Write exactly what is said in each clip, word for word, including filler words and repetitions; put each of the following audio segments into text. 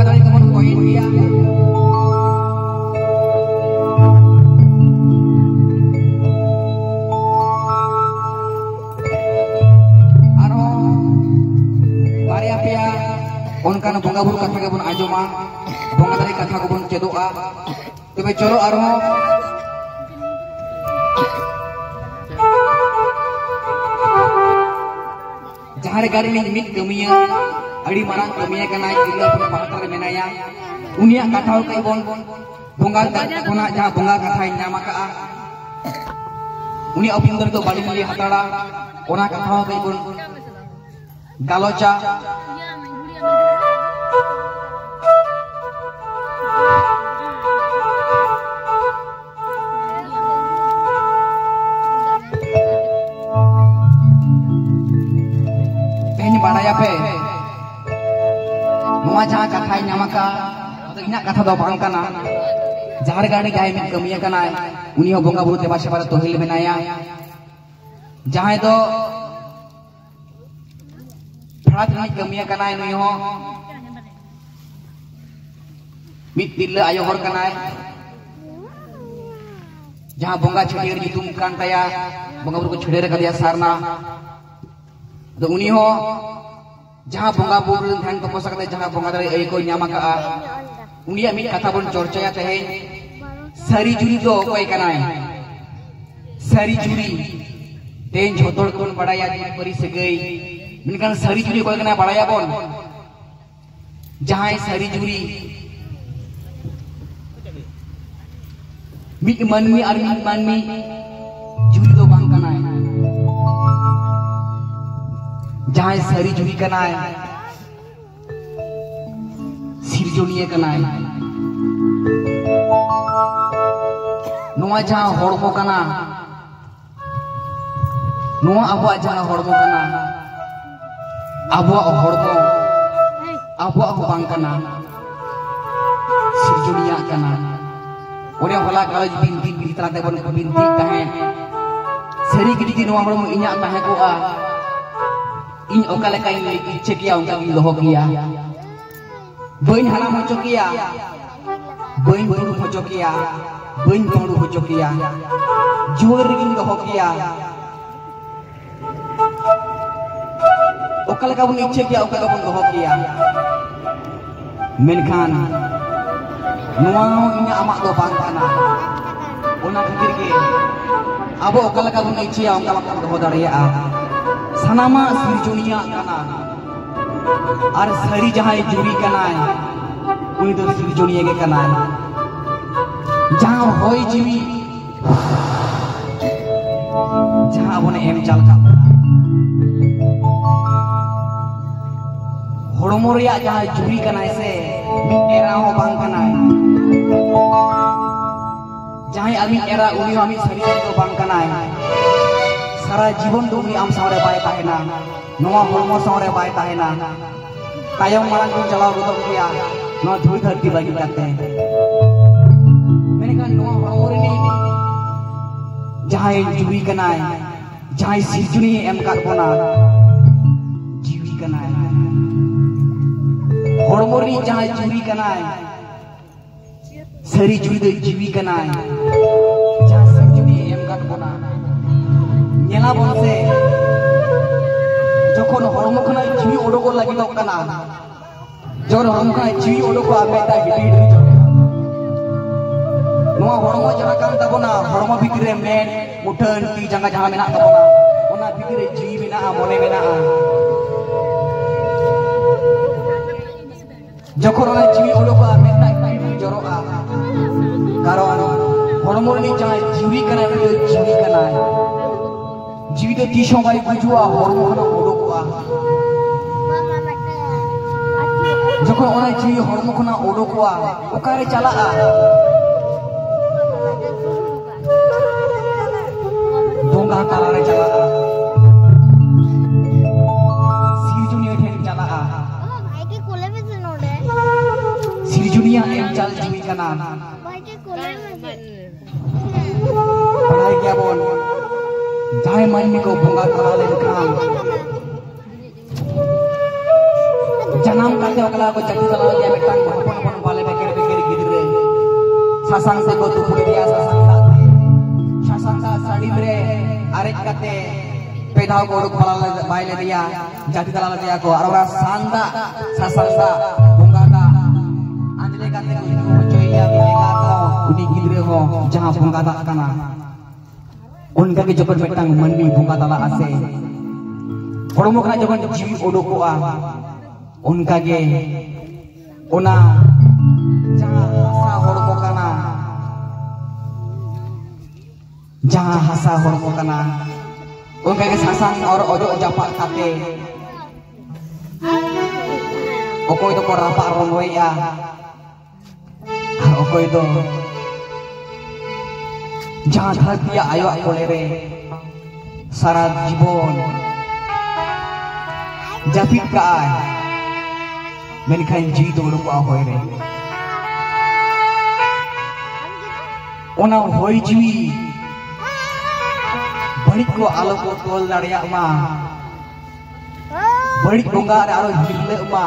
ᱫᱟᱲᱮ ᱠᱚᱵᱚᱱ ᱠᱚᱭᱮᱱ ᱜᱮᱭᱟ᱾ ᱟᱨᱦᱚᱸ ᱵᱟᱨᱭᱟ ᱯᱮᱭᱟ ᱚᱱᱠᱟᱱ ᱵᱚᱸᱜᱟ ᱵᱩᱨᱩ ᱠᱟᱛᱷᱟ ᱜᱮᱵᱚᱱ ᱟᱸᱡᱚᱢᱟ, ᱵᱚᱸᱜᱟ ᱫᱟᱲᱮ ᱠᱟᱛᱷᱟ ᱠᱚᱵᱚᱱ ᱪᱮᱫᱚᱜᱼᱟ᱾ ᱛᱚᱵᱮ ᱪᱚᱞᱚ ᱟᱨᱦᱚᱸ ᱡᱟᱦᱟᱸ ᱨᱮ ᱜᱟᱹᱰᱤ ᱨᱤᱱᱤᱡ ᱢᱤᱫ ᱠᱟᱹᱢᱤᱭᱟᱹ, ᱟᱹᱰᱤ ᱢᱟᱨᱟᱝ ᱠᱟᱹᱢᱤᱭᱟᱹ ᱠᱟᱱᱟᱭ, ᱛᱤᱨᱞᱟᱹ ᱦᱚᱯᱚᱱ ᱯᱟᱦᱴᱟ ᱨᱮ ᱢᱮᱱᱟᱭᱟ, ᱩᱱᱤᱭᱟᱜ ᱠᱟᱛᱷᱟ ᱦᱚᱸ ᱠᱟᱹᱡ ᱵᱚᱱ ᱵᱚᱸᱜᱟ ᱠᱷᱚᱱᱟᱜ ᱡᱟᱦᱟᱸ ᱵᱚᱸᱜᱟ ᱠᱟᱛᱷᱟᱭ ᱧᱟᱢ ᱟᱠᱟᱫᱼᱟ, ᱩᱱᱤ ᱚᱵᱤᱱᱫᱨᱚ ᱫᱚ ᱵᱟᱹᱞᱤᱧ ᱞᱟᱹᱭ ᱦᱟᱛᱟᱲᱟ, ᱚᱱᱟ ᱠᱟᱛᱷᱟ ᱦᱚᱸ ᱠᱟᱹᱡ ᱵᱚᱱ ᱜᱟᱞᱚᱪᱟ᱾ ᱛᱮᱦᱮᱧ ᱵᱟᱲᱟᱭᱟᱯᱮ, ᱱᱚᱣᱟ ᱡᱟᱦᱟᱸ ᱠᱟᱛᱷᱟᱭ ᱧᱟᱢ ᱟᱠᱟᱫ, ᱚᱱᱟ ᱫᱚ ᱤᱧᱟᱹᱜ ᱠᱟᱛᱷᱟ ᱫᱚ ᱵᱟᱝ ᱠᱟᱱᱟ᱾ ᱡᱟᱦᱟᱸ ᱨᱮ ᱜᱟᱹᱰᱤ ᱡᱟᱦᱟᱸᱭ ᱢᱤᱫ ᱠᱟᱹᱢᱤᱭᱟᱹ ᱠᱟᱱᱟᱭ, ᱩᱱᱤ ᱦᱚᱸ ᱵᱚᱸᱜᱟ ᱵᱩᱨᱩ ᱫᱮᱵᱟ ᱥᱮᱵᱟ ᱨᱮ ᱛᱚᱦᱤᱞ ᱢᱮᱱᱟᱭᱟ᱾ ᱡᱟᱦᱟᱸᱭ ᱫᱚ ᱯᱷᱟᱲᱟᱛ ᱨᱤᱱᱤᱡ ᱠᱟᱹᱢᱤᱭᱟᱹ ᱠᱟᱱᱟᱭ, ᱱᱩᱭ ᱦᱚᱸ ᱢᱤᱫ ᱛᱤᱨᱞᱟᱹ ᱟᱭᱳ ᱦᱚᱲ ᱠᱟᱱᱟᱭ᱾ ᱡᱟᱦᱟᱸ ᱵᱚᱸᱜᱟ ᱪᱷᱟᱹᱴᱭᱟᱹᱨ ᱧᱩᱛᱩᱢ ᱠᱟᱱ ᱛᱟᱭᱟ, ᱵᱚᱸᱜᱟ ᱵᱩᱨᱩ ᱠᱚ ᱪᱷᱟᱹᱴᱭᱟᱹᱨ ᱟᱠᱟᱫᱮᱭᱟ ᱥᱟᱨᱱᱟ᱾ ᱟᱫᱚ ᱩᱱᱤ ᱦᱚᱸ ᱡᱟᱦᱟᱸ ᱵᱚᱸᱜᱟ ᱵᱩᱨᱩ ᱨᱮ ᱫᱷᱮᱭᱟᱱ ᱛᱚᱯᱚᱥᱟ ᱠᱟᱛᱮ ᱡᱟᱦᱟᱸ ᱵᱚᱸᱜᱟ ᱫᱟᱲᱮ ᱟᱹᱭ ᱠᱚᱭ ᱧᱟᱢ ᱟᱠᱟᱫᱼᱟ, ᱩᱱᱤᱭᱟᱜ ᱢᱤᱫ ᱠᱟᱛᱷᱟ ᱵᱚᱱ ᱪᱚᱨᱪᱟᱭᱟ ᱛᱮᱦᱮᱧ᱾ ᱥᱟᱹᱨᱤ ᱡᱩᱨᱤ ᱫᱚ ᱚᱠᱚᱭ ᱠᱟᱱᱟᱭ? ᱥᱟᱹᱨᱤ ᱡᱩᱨᱤ᱾ ᱛᱮᱦᱮᱧ ᱡᱷᱚᱛᱚ ᱦᱚᱲ ᱜᱮᱵᱚᱱ ᱵᱟᱲᱟᱭᱟ ᱡᱮ ᱯᱟᱹᱨᱤ ᱥᱟᱹᱜᱟᱹᱭ, ᱢᱮᱱᱠᱷᱟᱱ ᱥᱟᱹᱨᱤ ᱡᱩᱨᱤ ᱚᱠᱚᱭ ᱠᱟᱱᱟᱭ ᱵᱟᱲᱟᱭᱟᱵᱚᱱ? ᱡᱟᱦᱟᱸᱭ ᱥᱟᱹᱨᱤ ᱡᱩᱨᱤ ᱢᱤᱫ ᱢᱟᱹᱱᱢᱤ ᱟᱨ ᱢᱤᱫ ᱢᱟᱹᱱᱢᱤ ᱡᱩᱨᱤ ᱫᱚ ᱵᱟᱝ ᱠᱟᱱᱟᱭ᱾ ᱡᱟᱦᱟᱸᱭ ᱥᱟᱹᱨᱤ ᱡᱩᱨᱤ ᱠᱟᱱᱟᱭ, ᱥᱤᱨᱡᱚᱱᱤᱭᱟᱹ ᱠᱟᱱᱟᱭ᱾ ᱱᱚᱣᱟ ᱡᱟᱦᱟᱸ ᱦᱚᱲᱢᱚ ᱠᱟᱱᱟ, ᱱᱚᱣᱟ ᱟᱵᱚᱣᱟᱜ ᱡᱟᱦᱟᱸ ᱦᱚᱲᱢᱚ ᱠᱟᱱᱟ, ᱟᱵᱚᱣᱟᱜ ᱦᱚᱲᱢᱚ ᱟᱵᱚᱣᱟᱜ ᱦᱚᱸ ᱵᱟᱝ ᱠᱟᱱᱟ, ᱥᱤᱨᱡᱚᱱᱤᱭᱟᱹᱣᱟᱜ ᱠᱟᱱᱟ᱾ ᱚᱱᱮ ᱦᱚᱞᱟ ᱜᱟᱞᱚᱪ ᱵᱤᱱᱛᱤ ᱵᱤᱱᱛᱤ ᱛᱟᱞᱟ ᱛᱮᱵᱚᱱ ᱵᱤᱱᱛᱤ ᱛᱟᱦᱮᱸᱫ, ᱥᱟᱹᱨᱤ ᱜᱮ ᱡᱩᱫᱤ ᱱᱚᱣᱟ ᱦᱚᱲᱢᱚ ᱤᱧᱟᱜ ᱛᱟᱦᱮᱸ ᱠᱚᱜᱼᱟ, ᱤᱧ ᱚᱠᱟ ᱞᱮᱠᱟᱧ ᱤᱪᱪᱷᱟᱹ ᱠᱮᱭᱟ, ᱚᱱᱠᱟ ᱜᱤᱧ ᱫᱚᱦᱚ ᱠᱮᱭᱟ᱾ ᱵᱟᱹᱧ ᱦᱟᱲᱟᱢ ᱦᱚᱪᱚ ᱠᱮᱭᱟ, ᱵᱟᱹᱧ ᱫᱩᱲᱩᱵ ᱦᱚᱪᱚ ᱠᱮᱭᱟ, ᱵᱟᱹᱧ ᱯᱟᱹᱰᱩ ᱦᱚᱪᱚ ᱠᱮᱭᱟ, ᱡᱩᱣᱟᱹᱱ ᱨᱮᱜᱤᱧ ᱫᱚᱦᱚ ᱠᱮᱭᱟ᱾ ᱚᱠᱟ ᱞᱮᱠᱟ ᱵᱚᱱ ᱤᱪᱪᱷᱟᱹ ᱠᱮᱭᱟ, ᱚᱱᱠᱟ ᱜᱮᱵᱚᱱ ᱫᱚᱦᱚ ᱠᱮᱭᱟ᱾ ᱢᱮᱱᱠᱷᱟᱱ ᱱᱚᱣᱟ ᱦᱚᱸ ᱤᱧᱟᱹᱜ ᱟᱢᱟᱜ ᱫᱚ ᱵᱟᱝ ᱠᱟᱱᱟ᱾ ᱚᱱᱟ ᱠᱷᱟᱹᱛᱤᱨ ᱜᱮ ᱟᱵᱚ ᱚᱠᱟ ᱞᱮᱠᱟ ᱵᱚᱱ ᱤᱪᱪᱷᱟᱹᱭᱟ, ᱚᱱᱠᱟ ᱵᱟᱵᱚᱱ ᱫᱚᱦᱚ ᱫᱟᱲᱮᱭᱟᱜᱼᱟ᱾ ᱥᱟᱱᱟᱢᱟᱜ ᱥᱤᱨᱡᱚᱱᱤᱭᱟᱜ ᱠᱟᱱᱟ᱾ ᱟᱨ ᱥᱟᱹᱨᱤ ᱡᱟᱦᱟᱸᱭ ᱡᱩᱨᱤ ᱠᱟᱱᱟᱭ, ᱩᱱᱤ ᱫᱚ ᱥᱤᱨᱡᱚᱱᱤᱭᱟᱹ ᱜᱮ ᱠᱟᱱᱟᱭ᱾ ᱡᱟᱦᱟᱸ ᱦᱚᱭ ᱡᱤᱣᱤ, ᱡᱟᱦᱟᱸ ᱟᱵᱚᱱ ᱮᱢ ᱪᱟᱞ ᱠᱟᱜ ᱵᱚᱱᱟ, ᱦᱚᱲᱢᱚ ᱨᱮᱭᱟᱜ ᱡᱟᱦᱟᱸᱭ ᱡᱩᱨᱤ ᱠᱟᱱᱟᱭ ᱥᱮ, ᱢᱤᱫ ᱮᱨᱟ ᱦᱚᱸ ᱵᱟᱝ ᱠᱟᱱᱟᱭ᱾ ᱡᱟᱦᱟᱸᱭ ᱟᱢᱤᱡ ᱮᱨᱟ, ᱩᱱᱤ ᱦᱚᱸ ᱟᱢᱤᱡ ᱥᱟᱹᱨᱤ ᱫᱚ ᱵᱟᱝ ᱠᱟᱱᱟᱭ᱾ ᱥᱟᱨᱟ ᱡᱤᱵᱚᱱ ᱫᱚ ᱩᱱᱤ ᱟᱢ ᱥᱟᱶᱨᱮ ᱵᱟᱭ ᱛᱟᱦᱮᱱᱟ, ᱱᱚᱣᱟ ᱦᱚᱲᱢᱚ ᱥᱟᱶᱨᱮ ᱵᱟᱭ ᱛᱟᱦᱮᱱᱟ᱾ ᱛᱟᱭᱚᱢ ᱢᱟᱲᱟᱝ ᱵᱚᱱ ᱪᱟᱞᱟᱣ ᱜᱚᱫᱚᱜ ᱜᱮᱭᱟ ᱱᱚᱣᱟ ᱫᱷᱩᱲᱤ ᱫᱷᱟᱹᱨᱛᱤ ᱵᱟᱹᱜᱤ ᱠᱟᱛᱮ᱾ ᱢᱮᱱᱠᱷᱟᱱ ᱱᱚᱣᱟ ᱦᱚᱲᱢᱚ ᱨᱤᱱᱤᱡ ᱡᱟᱦᱟᱸᱭ ᱡᱩᱨᱤ ᱠᱟᱱᱟᱭ, ᱡᱟᱦᱟᱸᱭ ᱥᱤᱨᱡᱚᱱᱤᱭᱟᱹ ᱮᱢ ᱠᱟᱫ ᱵᱚᱱᱟ, ᱡᱤᱣᱤ ᱠᱟᱱᱟᱭ᱾ ᱦᱚᱲᱢᱚ ᱨᱤᱱᱤᱡ ᱡᱟᱦᱟᱸᱭ ᱡᱩᱨᱤ ᱠᱟᱱᱟᱭ, ᱥᱟᱹᱨᱤ ᱡᱩᱨᱤ ᱫᱚ ᱡᱤᱣᱤ ᱠᱟᱱᱟᱭ᱾ ᱡᱟᱦᱟᱸ ᱥᱤᱨᱡᱚᱱᱤᱭᱟᱹ ᱮᱢ ᱠᱟᱫ ᱵᱚᱱᱟ, ᱧᱮᱞᱟᱵᱚᱱ ᱥᱮ, ᱡᱚᱠᱷᱚᱱ ᱦᱚᱲᱢᱚ ᱠᱷᱚᱱᱟᱜ ᱡᱤᱣᱤ ᱚᱰᱚᱠᱚᱜ ᱞᱟᱹᱜᱤᱫᱚᱜ ᱠᱟᱱᱟ, ᱡᱚᱠᱷᱚᱱ ᱦᱚᱲᱢᱚ ᱠᱷᱚᱱᱟᱜ ᱡᱤᱣᱤ ᱚᱰᱚᱠᱚᱜᱼᱟ, ᱢᱮᱫᱴᱟᱝ ᱦᱤᱰᱤ ᱦᱤᱰᱤ ᱡᱚᱜᱼᱟ᱾ ᱱᱚᱣᱟ ᱦᱚᱲᱢᱚ ᱡᱟᱦᱟᱸ ᱠᱟᱱ ᱛᱟᱵᱚᱱᱟ, ᱦᱚᱲᱢᱚ ᱵᱷᱤᱛᱨᱤ ᱨᱮ ᱢᱮᱫ, ᱢᱩᱴᱷᱟᱹᱱ, ᱛᱤ, ᱡᱟᱸᱜᱟ ᱡᱟᱦᱟᱸ ᱢᱮᱱᱟᱜ ᱛᱟᱵᱚᱱᱟ, ᱚᱱᱟ ᱵᱷᱤᱛᱨᱤ ᱨᱮ ᱡᱤᱣᱤ ᱢᱮᱱᱟᱜᱼᱟ, ᱢᱚᱱᱮ ᱢᱮᱱᱟᱜᱼᱟ᱾ ᱡᱚᱠᱷᱚᱱ ᱚᱱᱟ ᱡᱤᱣᱤ ᱚᱰᱚᱠᱚᱜᱼᱟ, ᱢᱮᱫ ᱫᱟᱜ ᱠᱤᱱ ᱡᱚᱨᱚᱜᱼᱟ᱾ ᱠᱟᱨᱚᱱ ᱦᱚᱲᱢᱚ ᱨᱤᱱᱤᱡ ᱡᱟᱦᱟᱸᱭ ᱡᱤᱣᱤ ᱠᱟᱱᱟᱭ, ᱩᱱᱤ ᱫᱚ ᱡᱤᱣᱤ ᱠᱟᱱᱟᱭ᱾ ᱡᱤᱣᱤ ᱫᱚ ᱛᱤᱥ ᱦᱚᱸ ᱵᱟᱭ ᱜᱩᱡᱩᱜᱼᱟ, ᱦᱚᱲᱢᱚ ᱠᱷᱚᱱᱟᱜ ᱚᱰᱚᱠᱚᱜᱼᱟ᱾ ᱡᱚᱠᱷᱚᱱ ᱚᱱᱟ ᱡᱤᱣᱤ ᱦᱚᱲᱢᱚ ᱠᱷᱚᱱᱟᱜ ᱚᱰᱚᱠᱚᱜᱼᱟ, ᱚᱠᱟᱨᱮ ᱪᱟᱞᱟᱜᱼᱟ? ᱵᱚᱸᱜᱟ ᱛᱟᱞᱟᱨᱮ ᱪᱟᱞᱟᱜᱼᱟ, ᱥᱤᱨᱡᱚᱱᱤᱭᱟᱹ ᱴᱷᱮᱱ ᱪᱟᱞᱟᱜᱼᱟ᱾ ᱥᱤᱨᱡᱚᱱᱤᱭᱟᱹ ᱮᱢ ᱪᱟᱞ ᱡᱤᱣᱤ ᱠᱟᱱᱟ᱾ ᱵᱟᱲᱟᱭ ᱜᱮᱭᱟᱵᱚᱱ, ᱡᱟᱦᱟᱸᱭ ᱢᱟᱹᱱᱢᱤ ᱠᱚ ᱵᱚᱸᱜᱟ ᱛᱟᱞᱟ ᱞᱮᱱᱠᱷᱟᱱ, ᱡᱟᱱᱟᱢ ᱠᱟᱛᱮ ᱚᱠᱟ ᱞᱮᱠᱟ ᱠᱚ ᱪᱟᱹᱴᱤ ᱛᱟᱞᱟ ᱞᱮᱫᱮᱭᱟ ᱢᱤᱫᱴᱟᱝ ᱦᱚᱯᱚᱱ ᱦᱚᱯᱚᱱ ᱵᱟᱞᱮ ᱵᱮᱠᱮᱨ ᱵᱮᱠᱮᱨ ᱜᱤᱫᱽᱨᱟᱹ᱾ ᱥᱟᱥᱟᱝ ᱛᱮᱠᱚ ᱛᱩᱯᱩ ᱞᱮᱫᱮᱭᱟ, ᱥᱟᱥᱟᱝ ᱫᱟᱜ ᱛᱮ, ᱥᱟᱥᱟᱝ ᱫᱟᱜ ᱥᱟᱹᱲᱤᱢ ᱨᱮ ᱟᱨᱮᱡ ᱠᱟᱛᱮ ᱯᱮ ᱫᱷᱟᱣ ᱠᱚ ᱩᱰᱩᱠ ᱵᱟᱭ ᱞᱮᱫᱮᱭᱟ, ᱪᱟᱹᱴᱤ ᱛᱟᱞᱟ ᱞᱮᱫᱮᱭᱟ ᱠᱚ᱾ ᱟᱨ ᱚᱱᱟ ᱥᱟᱥᱟᱝ ᱫᱟᱜ, ᱥᱟᱥᱟᱝ ᱫᱟᱜ, ᱵᱚᱸᱜᱟ ᱫᱟᱜ ᱟᱸᱡᱽᱞᱮ ᱠᱟᱛᱮ ᱠᱚ ᱧᱩ ᱦᱚᱪᱚᱭᱮᱭᱟ, ᱢᱤᱫ ᱞᱮᱸᱜᱟ ᱠᱚ ᱩᱱᱤ ᱜᱤᱫᱽᱨᱟᱹ ᱦᱚᱸ ᱡᱟᱦᱟᱸ ᱵᱚᱸᱜᱟ ᱫᱟᱜ ᱠᱟᱱᱟ᱾ ᱚᱱᱠᱟᱜᱮ ᱡᱚᱠᱷᱚᱱ ᱢᱤᱫᱴᱟᱝ ᱢᱟᱹᱱᱢᱤ ᱵᱚᱸᱜᱟ ᱛᱟᱞᱟᱜᱼᱟ ᱥᱮ, ᱦᱚᱲᱢᱚ ᱠᱷᱚᱱᱟᱜ ᱡᱚᱠᱷᱚᱱ ᱡᱤᱣᱤ ᱩᱰᱩᱠᱚᱜᱼᱟ, ᱚᱱᱠᱟᱜᱮ ᱚᱱᱟ ᱡᱟᱦᱟᱸ ᱦᱟᱥᱟ ᱦᱚᱲᱢᱚ ᱠᱟᱱᱟ, ᱡᱟᱦᱟᱸ ᱦᱟᱥᱟ ᱦᱚᱲᱢᱚ ᱠᱟᱱᱟ, ᱚᱱᱠᱟᱜᱮ ᱥᱟᱥᱟᱝ ᱚᱨ ᱚᱡᱚᱜ ᱡᱟᱯᱟᱜ ᱠᱟᱛᱮ ᱚᱠᱚᱭ ᱫᱚᱠᱚ ᱨᱟᱯᱟᱜ ᱨᱚᱸᱜᱚᱭᱮᱜᱼᱟ, ᱟᱨ ᱚᱠᱚᱭ ᱫᱚ ᱡᱟᱦᱟᱸ ᱫᱷᱟᱹᱨᱛᱤᱭᱟᱜ ᱟᱭᱳᱣᱟᱜ ᱠᱚᱞᱮ ᱨᱮ ᱥᱟᱨᱟ ᱡᱤᱵᱚᱱ ᱡᱟᱹᱯᱤᱫ ᱠᱟᱜᱼᱟᱭ, ᱢᱮᱱᱠᱷᱟᱱ ᱡᱤᱣᱤ ᱫᱚ ᱩᱰᱩᱠᱚᱜᱼᱟ ᱦᱚᱭ ᱨᱮ᱾ ᱚᱱᱟ ᱦᱚᱭ ᱡᱤᱣᱤ ᱵᱟᱹᱲᱤᱡ ᱠᱚ ᱟᱞᱚ ᱠᱚ ᱛᱚᱞ ᱫᱟᱲᱮᱭᱟᱜ ᱢᱟ, ᱵᱟᱹᱲᱤᱡ ᱵᱚᱸᱜᱟ ᱨᱮ ᱟᱞᱚ ᱦᱤᱨᱞᱟᱹᱜ ᱢᱟ᱾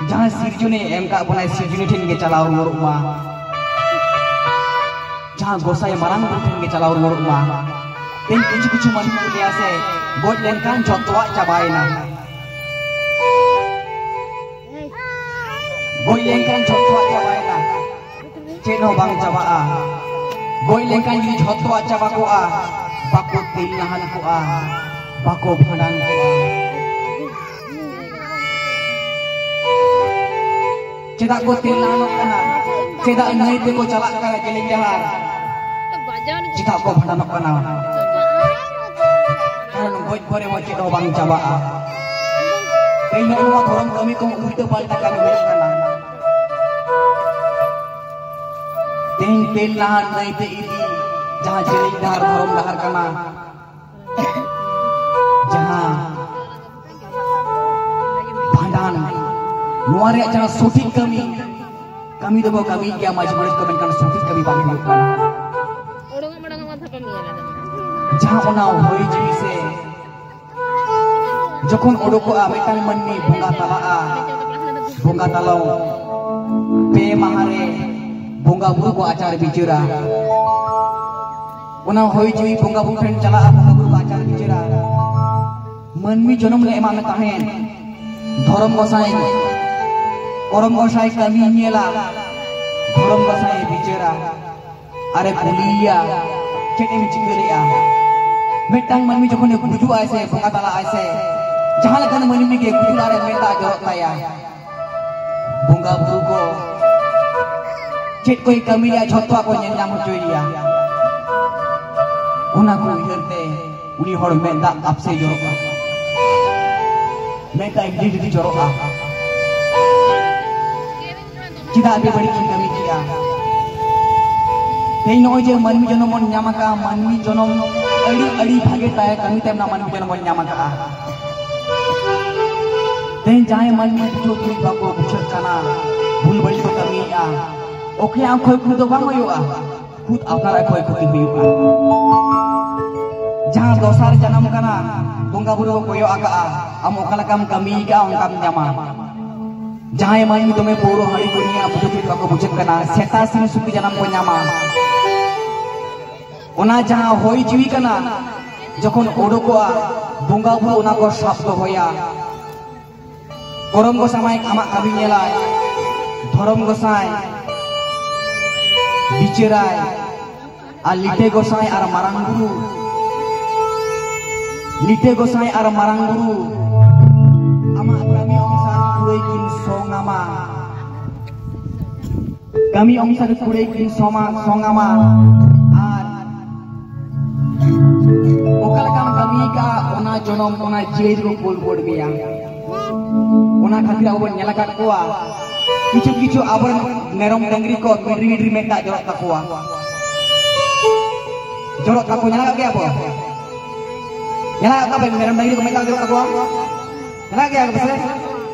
ᱡᱟᱦᱟᱸᱭ ᱥᱤᱨᱡᱚᱱᱮ ᱮᱢ ᱠᱟᱜ ᱵᱚᱱᱟᱭ, ᱥᱤᱨᱡᱚᱱᱤ ᱴᱷᱮᱱ ᱜᱮ ᱪᱟᱞᱟᱣ ᱨᱩᱣᱟᱹᱲᱚᱜ ᱢᱟ᱾ ᱡᱟᱦᱟᱸ ᱜᱚᱸᱥᱟᱭ ᱢᱟᱨᱟᱝ ᱵᱩᱨᱩ ᱴᱷᱮᱱ ᱜᱮ ᱪᱟᱞᱟᱣ ᱨᱩᱣᱟᱹᱲᱚᱜ ᱢᱟ᱾ ᱛᱮᱦᱮᱧ ᱠᱤᱪᱷᱩ ᱠᱤᱪᱷᱩ ᱢᱟᱹᱱᱢᱤ ᱠᱚ ᱞᱟᱹᱭᱟ ᱥᱮ, ᱜᱚᱡ ᱞᱮᱱᱠᱷᱟᱱ ᱡᱷᱚᱛᱚᱣᱟᱜ ᱪᱟᱵᱟᱭᱮᱱᱟ᱾ ᱜᱚᱡ ᱞᱮᱱᱠᱷᱟᱱ ᱡᱷᱚᱛᱚᱣᱟᱜ ᱪᱟᱵᱟᱭᱮᱱᱟ, ᱪᱮᱫ ᱦᱚᱸ ᱵᱟᱝ ᱪᱟᱵᱟᱜᱼᱟ᱾ ᱜᱚᱡ ᱞᱮᱱᱠᱷᱟᱱ ᱡᱩᱫᱤ ᱡᱷᱚᱛᱚᱣᱟᱜ ᱪᱟᱵᱟ ᱠᱚᱜᱼᱟ, ᱵᱟᱠᱚ ᱛᱮᱞ ᱱᱟᱦᱟᱱ ᱠᱚᱜᱼᱟ, ᱵᱟᱠᱚ ᱵᱷᱟᱸᱰᱟᱱ ᱠᱚᱜᱼᱟ᱾ ᱪᱮᱫᱟᱜ ᱠᱚ ᱛᱮᱞ ᱱᱟᱦᱟᱱᱚᱜ ᱠᱟᱱᱟ? ᱪᱮᱫᱟᱜ ᱱᱟᱹᱭ ᱛᱮᱠᱚ ᱪᱟᱞᱟᱜ ᱠᱟᱱᱟ ᱡᱮᱞᱮᱧ ᱰᱟᱦᱟᱨ? ᱪᱮᱫᱟᱜ ᱠᱚ ᱵᱷᱟᱸᱰᱟᱱᱚᱜ ᱠᱟᱱᱟ? ᱠᱟᱨᱚᱱ ᱜᱚᱡ ᱯᱚᱨᱮ ᱦᱚᱸ ᱪᱮᱫ ᱦᱚᱸ ᱵᱟᱝ ᱪᱟᱵᱟᱜᱼᱟ᱾ ᱛᱮᱦᱮᱧ ᱱᱚᱜᱼᱚ ᱱᱚᱣᱟ ᱫᱷᱚᱨᱚᱢ ᱠᱟᱹᱢᱤ ᱠᱚ ᱩᱞᱴᱟᱹ ᱯᱟᱞᱴᱟ ᱠᱟᱹᱢᱤ ᱦᱩᱭᱩᱜ ᱠᱟᱱᱟ᱾ ᱛᱮᱦᱮᱧ ᱛᱮᱞ ᱱᱟᱦᱟᱱ ᱱᱟᱹᱭ ᱛᱮ ᱤᱫᱤ, ᱡᱟᱦᱟᱸ ᱡᱮᱞᱮᱧ ᱰᱟᱦᱟᱨ ᱫᱷᱚᱨᱚᱢ ᱰᱟᱦᱟᱨ ᱠᱟᱱᱟ, ᱡᱟᱦᱟᱸ ᱵᱷᱟᱸᱰᱟᱱ, ᱱᱚᱣᱟ ᱨᱮᱭᱟᱜ ᱡᱟᱦᱟᱸ ᱥᱚᱴᱷᱤᱠ ᱠᱟᱹᱢᱤ, ᱠᱟᱹᱢᱤ ᱫᱚᱵᱚ ᱠᱟᱹᱢᱤᱭᱮᱫ ᱜᱮᱭᱟ ᱢᱟᱹᱡᱷᱤ ᱢᱚᱬᱮ ᱠᱚ, ᱢᱮᱱᱠᱷᱟᱱ ᱥᱚᱴᱷᱤᱠ ᱠᱟᱹᱢᱤ ᱵᱟᱝ ᱦᱩᱭᱩᱜ ᱠᱟᱱᱟ᱾ ᱡᱟᱦᱟᱸ ᱚᱱᱟ ᱦᱚᱭ ᱡᱤᱣᱤ ᱥᱮ ᱡᱚᱠᱷᱚᱱ ᱚᱰᱚᱠᱚᱜᱼᱟ ᱢᱤᱫᱴᱟᱝ ᱢᱟᱹᱱᱢᱤ ᱵᱚᱸᱜᱟ ᱛᱟᱞᱟᱜᱼᱟ, ᱵᱚᱸᱜᱟ ᱛᱟᱞᱟᱣ ᱯᱮ ᱢᱟᱦᱟ ᱨᱮ ᱵᱚᱸᱜᱟ ᱵᱩᱨᱩ ᱠᱚ ᱟᱪᱟᱨ ᱵᱤᱪᱟᱹᱨᱟ᱾ ᱚᱱᱟ ᱦᱚᱭ ᱡᱤᱣᱤ ᱵᱚᱸᱜᱟ ᱵᱩᱨᱩ ᱴᱷᱮᱱ ᱪᱟᱞᱟᱜᱼᱟ, ᱵᱚᱸᱜᱟ ᱵᱩᱨᱩ ᱠᱚ ᱟᱪᱟᱨ ᱵᱤᱪᱟᱹᱨᱟ᱾ ᱢᱟᱹᱱᱢᱤ ᱡᱚᱱᱚᱢ ᱞᱮ ᱮᱢᱟᱫ ᱢᱮ ᱛᱟᱦᱮᱸᱫ, ᱫᱷᱚᱨᱚᱢ ᱜᱚᱸᱥᱟᱭ, ᱠᱚᱨᱚᱢ ᱜᱚᱸᱥᱟᱭ ᱠᱟᱹᱢᱤ ᱧᱮᱞᱟ, ᱫᱷᱚᱨᱚᱢ ᱜᱚᱸᱥᱟᱭ ᱵᱤᱪᱟᱹᱨᱟ᱾ ᱟᱨᱮ ᱠᱩᱞᱤᱭᱮᱭᱟ, "ᱪᱮᱫ ᱮᱢ ᱪᱤᱠᱟᱹ ᱞᱮᱜᱼᱟ?" ᱢᱤᱫᱴᱟᱝ ᱢᱟᱹᱱᱢᱤ ᱡᱚᱠᱷᱚᱱᱮ ᱜᱩᱡᱩᱜ ᱟᱭ ᱥᱮ ᱵᱚᱸᱜᱟ ᱛᱟᱞᱟᱜ ᱟᱭ ᱥᱮ, ᱡᱟᱦᱟᱸ ᱞᱮᱠᱟᱱ ᱢᱟᱹᱱᱢᱤ ᱜᱮ ᱜᱩᱡᱩᱜ ᱞᱟᱦᱟᱨᱮ ᱢᱮᱫ ᱫᱟᱜ ᱡᱚᱨᱚᱜ ᱛᱟᱭᱟ, ᱵᱚᱸᱜᱟ ᱵᱩᱨᱩ ᱠᱚ ᱪᱮᱫ ᱠᱚᱭ ᱠᱟᱹᱢᱤ ᱞᱮᱜᱼᱟ ᱡᱷᱚᱛᱚᱣᱟᱜ ᱠᱚ ᱧᱮᱞ ᱧᱟᱢ ᱦᱚᱪᱚᱭᱮᱭᱟ᱾ ᱚᱱᱟ ᱠᱚ ᱩᱭᱦᱟᱹᱨ ᱛᱮ ᱩᱱᱤ ᱦᱚᱲ ᱢᱮᱫ ᱫᱟᱜ ᱟᱯᱥᱮ ᱡᱚᱨᱚᱜᱼᱟ, ᱢᱮᱫ ᱫᱟᱜ ᱦᱤᱰᱤ ᱦᱤᱰᱤ ᱡᱚᱨᱚᱜᱼᱟ᱾ ᱪᱮᱫᱟᱜ ᱟᱹᱰᱤ ᱵᱟᱹᱲᱤᱡ ᱤᱧ ᱠᱟᱹᱢᱤ ᱠᱮᱜᱼᱟ? ᱛᱮᱦᱮᱧ ᱱᱚᱜᱼᱚᱭ ᱡᱮ ᱢᱟᱹᱱᱢᱤ ᱡᱚᱱᱚᱢ ᱵᱚᱱ ᱧᱟᱢ ᱟᱠᱟᱫᱼᱟ, ᱢᱟᱹᱱᱢᱤ ᱡᱚᱱᱚᱢ ᱟᱹᱰᱤ, ᱟᱹᱰᱤ ᱵᱷᱟᱜᱮ ᱛᱟᱭ ᱠᱟᱹᱢᱤ ᱛᱟᱭᱚᱢ ᱱᱚᱣᱟ ᱢᱟᱹᱱᱢᱤ ᱡᱚᱱᱚᱢ ᱵᱚᱱ ᱧᱟᱢ ᱟᱠᱟᱫᱼᱟ᱾ ᱛᱮᱦᱮᱧ ᱡᱟᱦᱟᱸᱭ ᱢᱟᱹᱱᱢᱤ ᱵᱩᱡᱷᱟᱹᱣ ᱛᱩᱞᱩᱡ ᱵᱟᱠᱚ ᱵᱩᱡᱷᱟᱹᱜ ᱠᱟᱱᱟ, ᱵᱷᱩᱞ ᱵᱟᱹᱲᱤᱡ ᱠᱚ ᱠᱟᱹᱢᱤᱭᱮᱫᱼᱟ, ᱚᱠᱚᱭᱟᱜ ᱠᱷᱚᱭ ᱠᱷᱚᱛᱤ ᱫᱚ ᱵᱟᱝ ᱦᱩᱭᱩᱜᱼᱟ, ᱠᱷᱩᱫ ᱟᱯᱱᱟᱨᱟᱜ ᱠᱷᱚᱭ ᱠᱷᱚᱛᱤ ᱦᱩᱭᱩᱜᱼᱟ᱾ ᱡᱟᱦᱟᱸ ᱫᱚᱥᱟᱨ ᱡᱟᱱᱟᱢ ᱠᱟᱱᱟ, ᱵᱚᱸᱜᱟ ᱵᱩᱨᱩ ᱠᱚ ᱠᱚᱭᱚᱜ ᱟᱠᱟᱜᱼᱟ, ᱟᱢ ᱚᱠᱟ ᱞᱮᱠᱟᱢ ᱠᱟᱹᱢᱤ ᱟᱠᱟᱜᱼᱟ ᱚᱱᱠᱟᱢ ᱧᱟᱢᱟ᱾ ᱡᱟᱦᱟᱸᱭ ᱢᱟᱹᱱᱢᱤ ᱫᱚᱢᱮ ᱯᱟᱹᱣᱨᱟᱹ ᱦᱟᱺᱰᱤ ᱠᱚ ᱧᱩᱭᱟ, ᱵᱩᱡᱷᱟᱹᱣ ᱛᱩᱞᱩᱡ ᱵᱟᱠᱚ ᱵᱩᱡᱷᱟᱹᱜ ᱠᱟᱱᱟ, ᱥᱮᱛᱟ ᱥᱤᱢ ᱥᱩᱠᱨᱤ ᱡᱟᱱᱟᱢ ᱠᱚ ᱧᱟᱢᱟ᱾ ᱚᱱᱟ ᱡᱟᱦᱟᱸ ᱦᱚᱭ ᱡᱤᱣᱤ ᱠᱟᱱᱟ, ᱡᱚᱠᱷᱚᱱ ᱚᱰᱚᱠᱚᱜᱼᱟ, ᱵᱚᱸᱜᱟ ᱵᱩᱨᱩ ᱚᱱᱟ ᱠᱚ ᱥᱟᱵ ᱫᱚᱦᱚᱭᱟ᱾ ᱠᱚᱨᱚᱢ ᱜᱚᱸᱥᱟᱭ ᱟᱢᱟᱜ ᱠᱟᱹᱢᱤ ᱧᱮᱞᱟᱭ, ᱫᱷᱚᱨᱚᱢ ᱜᱚᱸᱥᱟᱭ ᱵᱤᱪᱟᱹᱨᱟᱭ, ᱟᱨ ᱞᱤᱴᱟᱹ ᱜᱚᱸᱥᱟᱭ ᱟᱨ ᱢᱟᱨᱟᱝ ᱵᱩᱨᱩ, ᱞᱤᱴᱟᱹ ᱜᱚᱸᱥᱟᱭ ᱟᱨ ᱢᱟᱨᱟᱝ ᱵᱩᱨᱩ ᱟᱢᱟᱜ ᱠᱟᱹᱢᱤ ᱚᱱᱩᱥᱟᱨ ᱠᱩᱲᱟᱹᱭ ᱠᱤᱱ ᱥᱚᱝ ᱟᱢᱟ᱾ ᱠᱟᱹᱢᱤ ᱚᱱᱩᱥᱟᱨ ᱠᱩᱲᱟᱹᱭ ᱠᱤᱱ ᱥᱚᱢᱟ-, ᱥᱚᱝ ᱟᱢᱟ᱾ ᱟᱨ ᱚᱠᱟ ᱞᱮᱠᱟᱢ ᱠᱟᱹᱢᱤ ᱟᱠᱟᱫᱼᱟ, ᱚᱱᱟ ᱡᱚᱱᱚᱢ, ᱚᱱᱟ ᱡᱤᱣᱤ ᱨᱮᱠᱚ ᱠᱩᱞ ᱨᱩᱣᱟᱹᱲ ᱢᱮᱭᱟ᱾ ᱚᱱᱟ ᱠᱷᱟᱹᱛᱤᱨ ᱟᱵᱚ ᱵᱚᱱ ᱧᱮᱞ ᱟᱠᱟᱫ ᱠᱚᱣᱟ, ᱠᱤᱪᱷᱩ ᱠᱤᱪᱷᱩ ᱟᱵᱚᱨᱮᱱ ᱢᱮᱨᱚᱢ ᱰᱟᱹᱝᱨᱤ ᱠᱚ ᱢᱤᱰᱨᱤ ᱢᱤᱰᱨᱤ ᱢᱮᱫ ᱫᱟᱜ ᱡᱚᱨᱚᱜ ᱛᱟᱠᱚᱣᱟ᱾ ᱡᱚᱨᱚᱜ ᱛᱟᱠᱚ ᱧᱮᱞ ᱟᱠᱟᱫ ᱜᱮᱭᱟ ᱵᱚ? ᱧᱮᱞ ᱟᱠᱟᱫ ᱠᱚᱣᱟ ᱵᱮᱱ ᱢᱮᱨᱚᱢ ᱰᱟᱹᱝᱨᱤ ᱠᱚ ᱢᱮᱫ ᱫᱟᱜ ᱡᱚᱨᱚᱜ ᱛᱟᱠᱚᱣᱟ? ᱧᱮᱞ ᱟᱠᱟᱫ ᱜᱮᱭᱟ ᱠᱚ ᱥᱮ?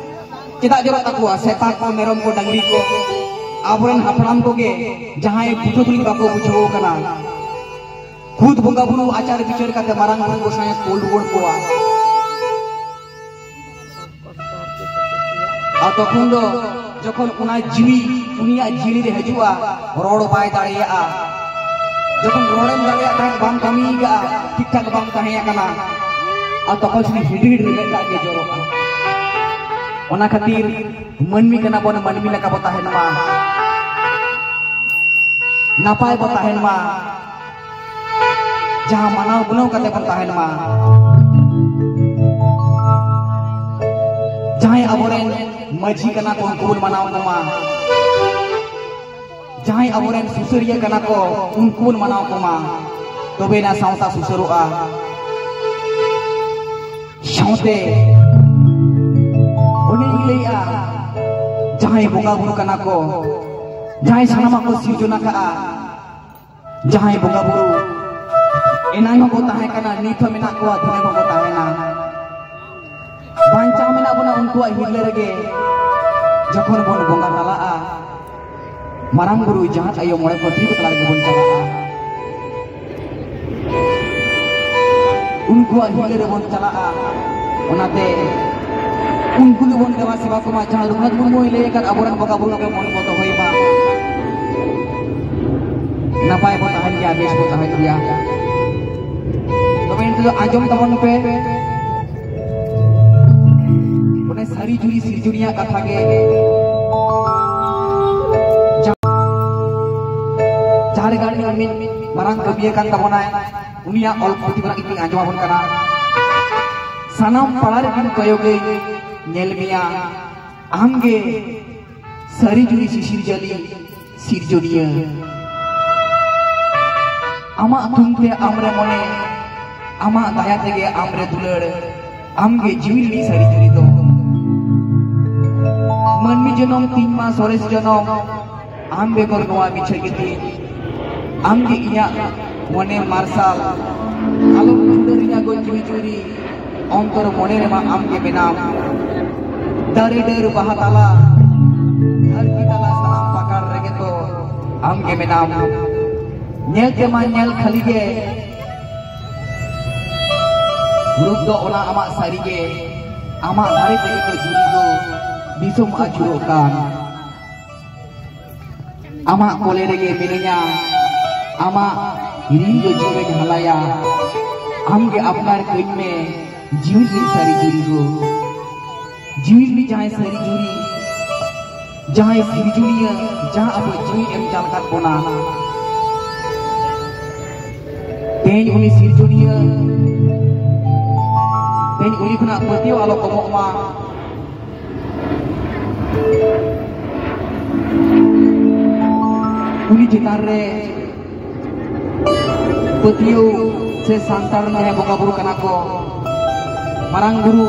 ᱪᱮᱫᱟᱜ ᱡᱚᱨᱚᱜ ᱛᱟᱠᱚᱣᱟ? ᱥᱮᱛᱟ ᱠᱚ, ᱢᱮᱨᱚᱢ ᱠᱚ, ᱰᱟᱹᱝᱨᱤ ᱠᱚ, ᱟᱵᱚᱨᱮᱱ ᱦᱟᱯᱲᱟᱢ ᱠᱚᱜᱮ ᱡᱟᱦᱟᱸᱭ ᱵᱩᱡᱷᱟᱹᱣ ᱛᱩᱞᱩᱡ ᱵᱟᱠᱚ ᱵᱩᱡᱷᱟᱹᱣ ᱠᱟᱱᱟ, ᱠᱷᱩᱫ ᱵᱚᱸᱜᱟ ᱵᱩᱨᱩ ᱟᱪᱟᱨ ᱵᱤᱪᱟᱹᱨ ᱠᱟᱛᱮ ᱢᱟᱨᱟᱝ ᱵᱩᱨᱩ ᱜᱚᱸᱥᱟᱭ ᱮ ᱠᱩᱞ ᱨᱩᱣᱟᱹᱲ ᱠᱚᱣᱟ᱾ ᱟᱨ ᱛᱚᱠᱷᱚᱱ ᱫᱚ ᱡᱚᱠᱷᱚᱱ ᱚᱱᱟ ᱡᱤᱣᱤ ᱩᱱᱤᱭᱟᱜ ᱡᱤᱣᱤ ᱨᱮ ᱦᱤᱡᱩᱜᱼᱟ, ᱨᱚᱲ ᱵᱟᱭ ᱫᱟᱲᱮᱭᱟᱜᱼᱟ᱾ ᱡᱚᱠᱷᱚᱱ ᱨᱚᱲᱮᱢ ᱫᱟᱲᱮᱭᱟᱜ ᱛᱟᱦᱮᱸᱫ, ᱵᱟᱢ ᱠᱟᱹᱢᱤ ᱟᱠᱟᱫᱼᱟ, ᱴᱷᱤᱠ ᱴᱷᱟᱠ ᱵᱟᱢ ᱛᱟᱦᱮᱸ ᱟᱠᱟᱱᱟ, ᱟᱨ ᱛᱚᱠᱷᱚᱱ ᱥᱩᱫᱷᱩ ᱦᱤᱰᱤᱲ ᱨᱮ ᱢᱮᱫ ᱫᱟᱜ ᱜᱮ ᱡᱚᱨᱚᱜᱼᱟ᱾ ᱚᱱᱟ ᱠᱷᱟᱹᱛᱤᱨ ᱢᱟᱹᱱᱢᱤ ᱠᱟᱱᱟ ᱵᱚᱱ, ᱢᱟᱹᱱᱢᱤ ᱞᱮᱠᱟ ᱵᱚ ᱛᱟᱦᱮᱱ ᱢᱟ, ᱱᱟᱯᱟᱭ ᱵᱚ ᱛᱟᱦᱮᱱ ᱢᱟ, ᱡᱟᱦᱟᱸ ᱢᱟᱱᱟᱣ ᱜᱩᱱᱟᱹᱣ ᱠᱟᱛᱮ ᱵᱚᱱ ᱛᱟᱦᱮᱱ ᱢᱟ᱾ ᱡᱟᱦᱟᱸᱭ ᱟᱵᱚᱨᱮᱱ ᱢᱟᱹᱡᱷᱤ ᱠᱟᱱᱟ ᱠᱚ, ᱩᱱᱠᱩ ᱵᱚᱱ ᱢᱟᱱᱟᱣ ᱠᱚᱢᱟ᱾ ᱡᱟᱦᱟᱸᱭ ᱟᱵᱚᱨᱮᱱ ᱥᱩᱥᱟᱹᱨᱤᱭᱟᱹ ᱠᱟᱱᱟ ᱠᱚ, ᱩᱱᱠᱩ ᱵᱚᱱ ᱢᱟᱱᱟᱣ ᱠᱚᱢᱟ, ᱛᱚᱵᱮᱱᱟ ᱥᱟᱶᱛᱟ ᱥᱩᱥᱟᱹᱨᱚᱜᱼᱟ᱾ ᱥᱟᱶᱛᱮ ᱚᱱᱮᱧ ᱞᱟᱹᱭᱟ, ᱡᱟᱦᱟᱸᱭ ᱵᱚᱸᱜᱟ ᱵᱩᱨᱩ ᱠᱟᱱᱟ ᱠᱚ, ᱡᱟᱦᱟᱸᱭ ᱥᱟᱱᱟᱢᱟᱜ ᱠᱚ ᱥᱤᱨᱡᱚᱱ ᱟᱠᱟᱫᱼᱟ, ᱡᱟᱦᱟᱸᱭ ᱵᱚᱸᱜᱟ ᱵᱩᱨᱩ ᱮᱱᱟᱝ ᱦᱚᱸᱠᱚ ᱛᱟᱦᱮᱸ ᱠᱟᱱᱟ, ᱱᱤᱛ ᱦᱚᱸ ᱢᱮᱱᱟᱜ ᱠᱚᱣᱟ, ᱫᱤᱱᱟᱹᱢ ᱦᱚᱸᱠᱚ ᱛᱟᱦᱮᱱᱟ᱾ ᱵᱟᱧᱪᱟᱣ ᱢᱮᱱᱟᱜ ᱵᱚᱱᱟ ᱩᱱᱠᱩᱣᱟᱜ ᱦᱤᱨᱞᱟᱹ ᱨᱮᱜᱮ᱾ ᱡᱚᱠᱷᱚᱱ ᱵᱚᱱ ᱵᱚᱸᱜᱟ ᱛᱟᱞᱟᱜᱼᱟ, ᱢᱟᱨᱟᱝ ᱵᱩᱨᱩ, ᱡᱟᱦᱮᱨ ᱟᱭᱳ, ᱢᱚᱬᱮ ᱠᱚ ᱛᱩᱨᱩᱭ ᱠᱚ ᱛᱟᱞᱟ ᱨᱮᱜᱮ ᱵᱚᱱ ᱪᱟᱞᱟᱜᱼᱟ᱾ ᱩᱱᱠᱩᱣᱟᱜ ᱦᱤᱨᱞᱟᱹ ᱨᱮᱵᱚᱱ ᱪᱟᱞᱟᱜᱼᱟ᱾ ᱚᱱᱟᱛᱮ ᱩᱱᱠᱩ ᱜᱮᱵᱚᱱ ᱫᱮᱵᱟ ᱥᱮᱵᱟ ᱠᱚᱢᱟ, ᱡᱟᱦᱟᱸ ᱨᱚᱜᱷᱩᱱᱟᱛᱷ ᱢᱩᱨᱢᱩᱭ ᱞᱟᱹᱭ ᱟᱠᱟᱫ, ᱟᱵᱚᱨᱮᱱ ᱵᱚᱸᱜᱟ ᱵᱩᱨᱩ ᱜᱮ ᱢᱚᱱ ᱵᱚ ᱫᱚᱦᱚᱭ ᱢᱟ᱾ ᱱᱟᱯᱟᱭ ᱵᱚ ᱛᱟᱦᱮᱱ ᱜᱮᱭᱟ, ᱵᱮᱥ ᱵᱚ ᱛᱟᱦᱮᱱ ᱜᱮᱭᱟ᱾ ᱛᱚᱵᱮ ᱱᱤᱛᱚᱜ ᱫᱚ ᱟᱸᱡᱚᱢ ᱛᱟᱵᱚᱱ ᱯᱮ᱾ ᱚᱱᱮ ᱥᱟᱹᱨᱤ ᱡᱩᱨᱤ ᱥᱤᱨᱡᱚᱱᱤᱭᱟᱜ ᱠᱟᱛᱷᱟ ᱜᱮ, ᱡᱟᱦᱟᱸ ᱨᱮ ᱜᱟᱱ ᱢᱤᱫ ᱢᱟᱨᱟᱝ ᱠᱟᱹᱢᱤᱭᱟᱹ ᱠᱟᱱ ᱛᱟᱵᱚᱱᱟᱭ, ᱩᱱᱤᱭᱟᱜ ᱚᱞ ᱯᱩᱛᱷᱤ ᱠᱷᱚᱱᱟᱜ ᱜᱮ ᱟᱸᱡᱚᱢ ᱟᱵᱚᱱ ᱠᱟᱱᱟ᱾ ᱥᱟᱱᱟᱢ ᱯᱟᱲᱟ ᱨᱮ ᱵᱤᱱ ᱠᱚᱭᱚᱜᱟᱹᱧ ᱧᱮᱞ ᱢᱮᱭᱟ, ᱟᱢᱜᱮ ᱥᱟᱹᱨᱤ ᱡᱩᱨᱤ ᱥᱤᱥᱤᱨᱡᱟᱹᱞᱤ ᱥᱤᱨᱡᱚᱱᱤᱭᱟᱹ᱾ ᱟᱢᱟᱜ ᱛᱷᱩᱢ ᱛᱮ ᱟᱢᱨᱮ ᱢᱚᱱᱮ, ᱟᱢᱟᱜ ᱫᱟᱭᱟ ᱛᱮᱜᱮ ᱟᱢᱨᱮ ᱫᱩᱞᱟᱹᱲ, ᱟᱢᱜᱮ ᱡᱤᱣᱤ ᱨᱤᱱᱤᱡ ᱥᱟᱹᱨᱤ ᱡᱩᱨᱤ ᱫᱚ᱾ ᱢᱟᱹᱱᱢᱤ ᱡᱚᱱᱚᱢ ᱛᱤᱧ ᱢᱟ ᱥᱚᱨᱮᱥ ᱡᱚᱱᱚᱢ, ᱟᱢ ᱵᱮᱜᱚᱨ ᱱᱚᱣᱟ ᱢᱤᱪᱷᱟᱹ ᱜᱮᱛᱤᱧ᱾ ᱟᱢᱜᱮ ᱤᱧᱟᱹᱜ ᱢᱚᱱᱮ ᱢᱟᱨᱥᱟᱞ, ᱟᱞᱚᱢ ᱪᱷᱩᱰᱟᱹᱨᱤᱧᱟ ᱜᱚᱡ ᱡᱩᱨᱤ ᱡᱩᱨᱤ᱾ ᱚᱱᱛᱚᱨ ᱢᱚᱱᱮ ᱨᱮᱢᱟ ᱟᱢ ᱜᱮ ᱢᱮᱱᱟᱢ᱾ ᱫᱟᱨᱮ ᱰᱟᱹᱨ ᱵᱟᱦᱟ ᱛᱟᱞᱟ, ᱫᱷᱟᱹᱨᱛᱤ ᱛᱟᱞᱟ ᱥᱟᱱᱟᱢ ᱯᱟᱠᱟᱲ ᱨᱮᱜᱮ ᱛᱚ ᱟᱢ ᱜᱮ ᱢᱮᱱᱟᱢ᱾ ᱧᱮᱞ ᱛᱮᱢᱟ ᱧᱮᱞ ᱠᱷᱟᱹᱞᱤ ᱜᱮ, ᱨᱩᱯ ᱫᱚ ᱚᱱᱟ ᱟᱢᱟᱜ ᱥᱟᱹᱨᱤ ᱜᱮ, ᱟᱢᱟᱜ ᱫᱟᱨᱮ ᱛᱮᱜᱮ ᱛᱚ ᱡᱩᱨᱤ ᱫᱚ᱾ ᱫᱤᱥᱚᱢ ᱟᱹᱪᱩᱨᱚᱜ ᱠᱟᱱ ᱟᱢᱟᱜ ᱠᱚᱞᱮ ᱨᱮᱜᱮ ᱢᱤᱱᱟᱹᱧᱟ᱾ ᱟᱢᱟᱜ ᱨᱤᱱ ᱫᱚ ᱡᱤᱣᱤᱧ ᱦᱟᱞᱟᱭᱟ᱾ ᱟᱢᱜᱮ ᱟᱯᱱᱟᱨ ᱠᱟᱹᱧ ᱢᱮ, ᱡᱤᱣᱤ ᱨᱤᱱ ᱥᱟᱹᱨᱤ ᱡᱩᱨᱤ ᱫᱚ᱾ ᱡᱤᱣᱤ ᱨᱤᱱ ᱡᱟᱦᱟᱸᱭ ᱥᱟᱹᱨᱤ ᱡᱩᱨᱤ, ᱡᱟᱦᱟᱸᱭ ᱥᱤᱨᱡᱚᱱᱤᱭᱟᱹ, ᱡᱟᱦᱟᱸ ᱟᱵᱚ ᱡᱤᱣᱤ ᱮᱢ ᱪᱟᱞ ᱠᱟᱫ ᱵᱚᱱᱟ᱾ ᱛᱮᱦᱮᱧ ᱩᱱᱤ ᱥᱤᱨᱡᱚᱱᱤᱭᱟᱹ, ᱛᱮᱦᱮᱧ ᱩᱱᱤ ᱠᱷᱚᱱᱟᱜ ᱯᱟᱹᱛᱭᱟᱹᱣ ᱟᱞᱚ ᱠᱚᱢᱚᱜ ᱢᱟ᱾ ᱩᱱᱤ ᱪᱮᱛᱟᱱ ᱨᱮ ᱯᱟᱹᱛᱭᱟᱹᱣ ᱥᱮ ᱥᱟᱱᱛᱟᱲ ᱨᱮᱱ ᱡᱟᱦᱟᱸᱭ ᱵᱚᱸᱜᱟ ᱵᱩᱨᱩ ᱠᱟᱱᱟ ᱠᱚ, ᱢᱟᱨᱟᱝ ᱵᱩᱨᱩ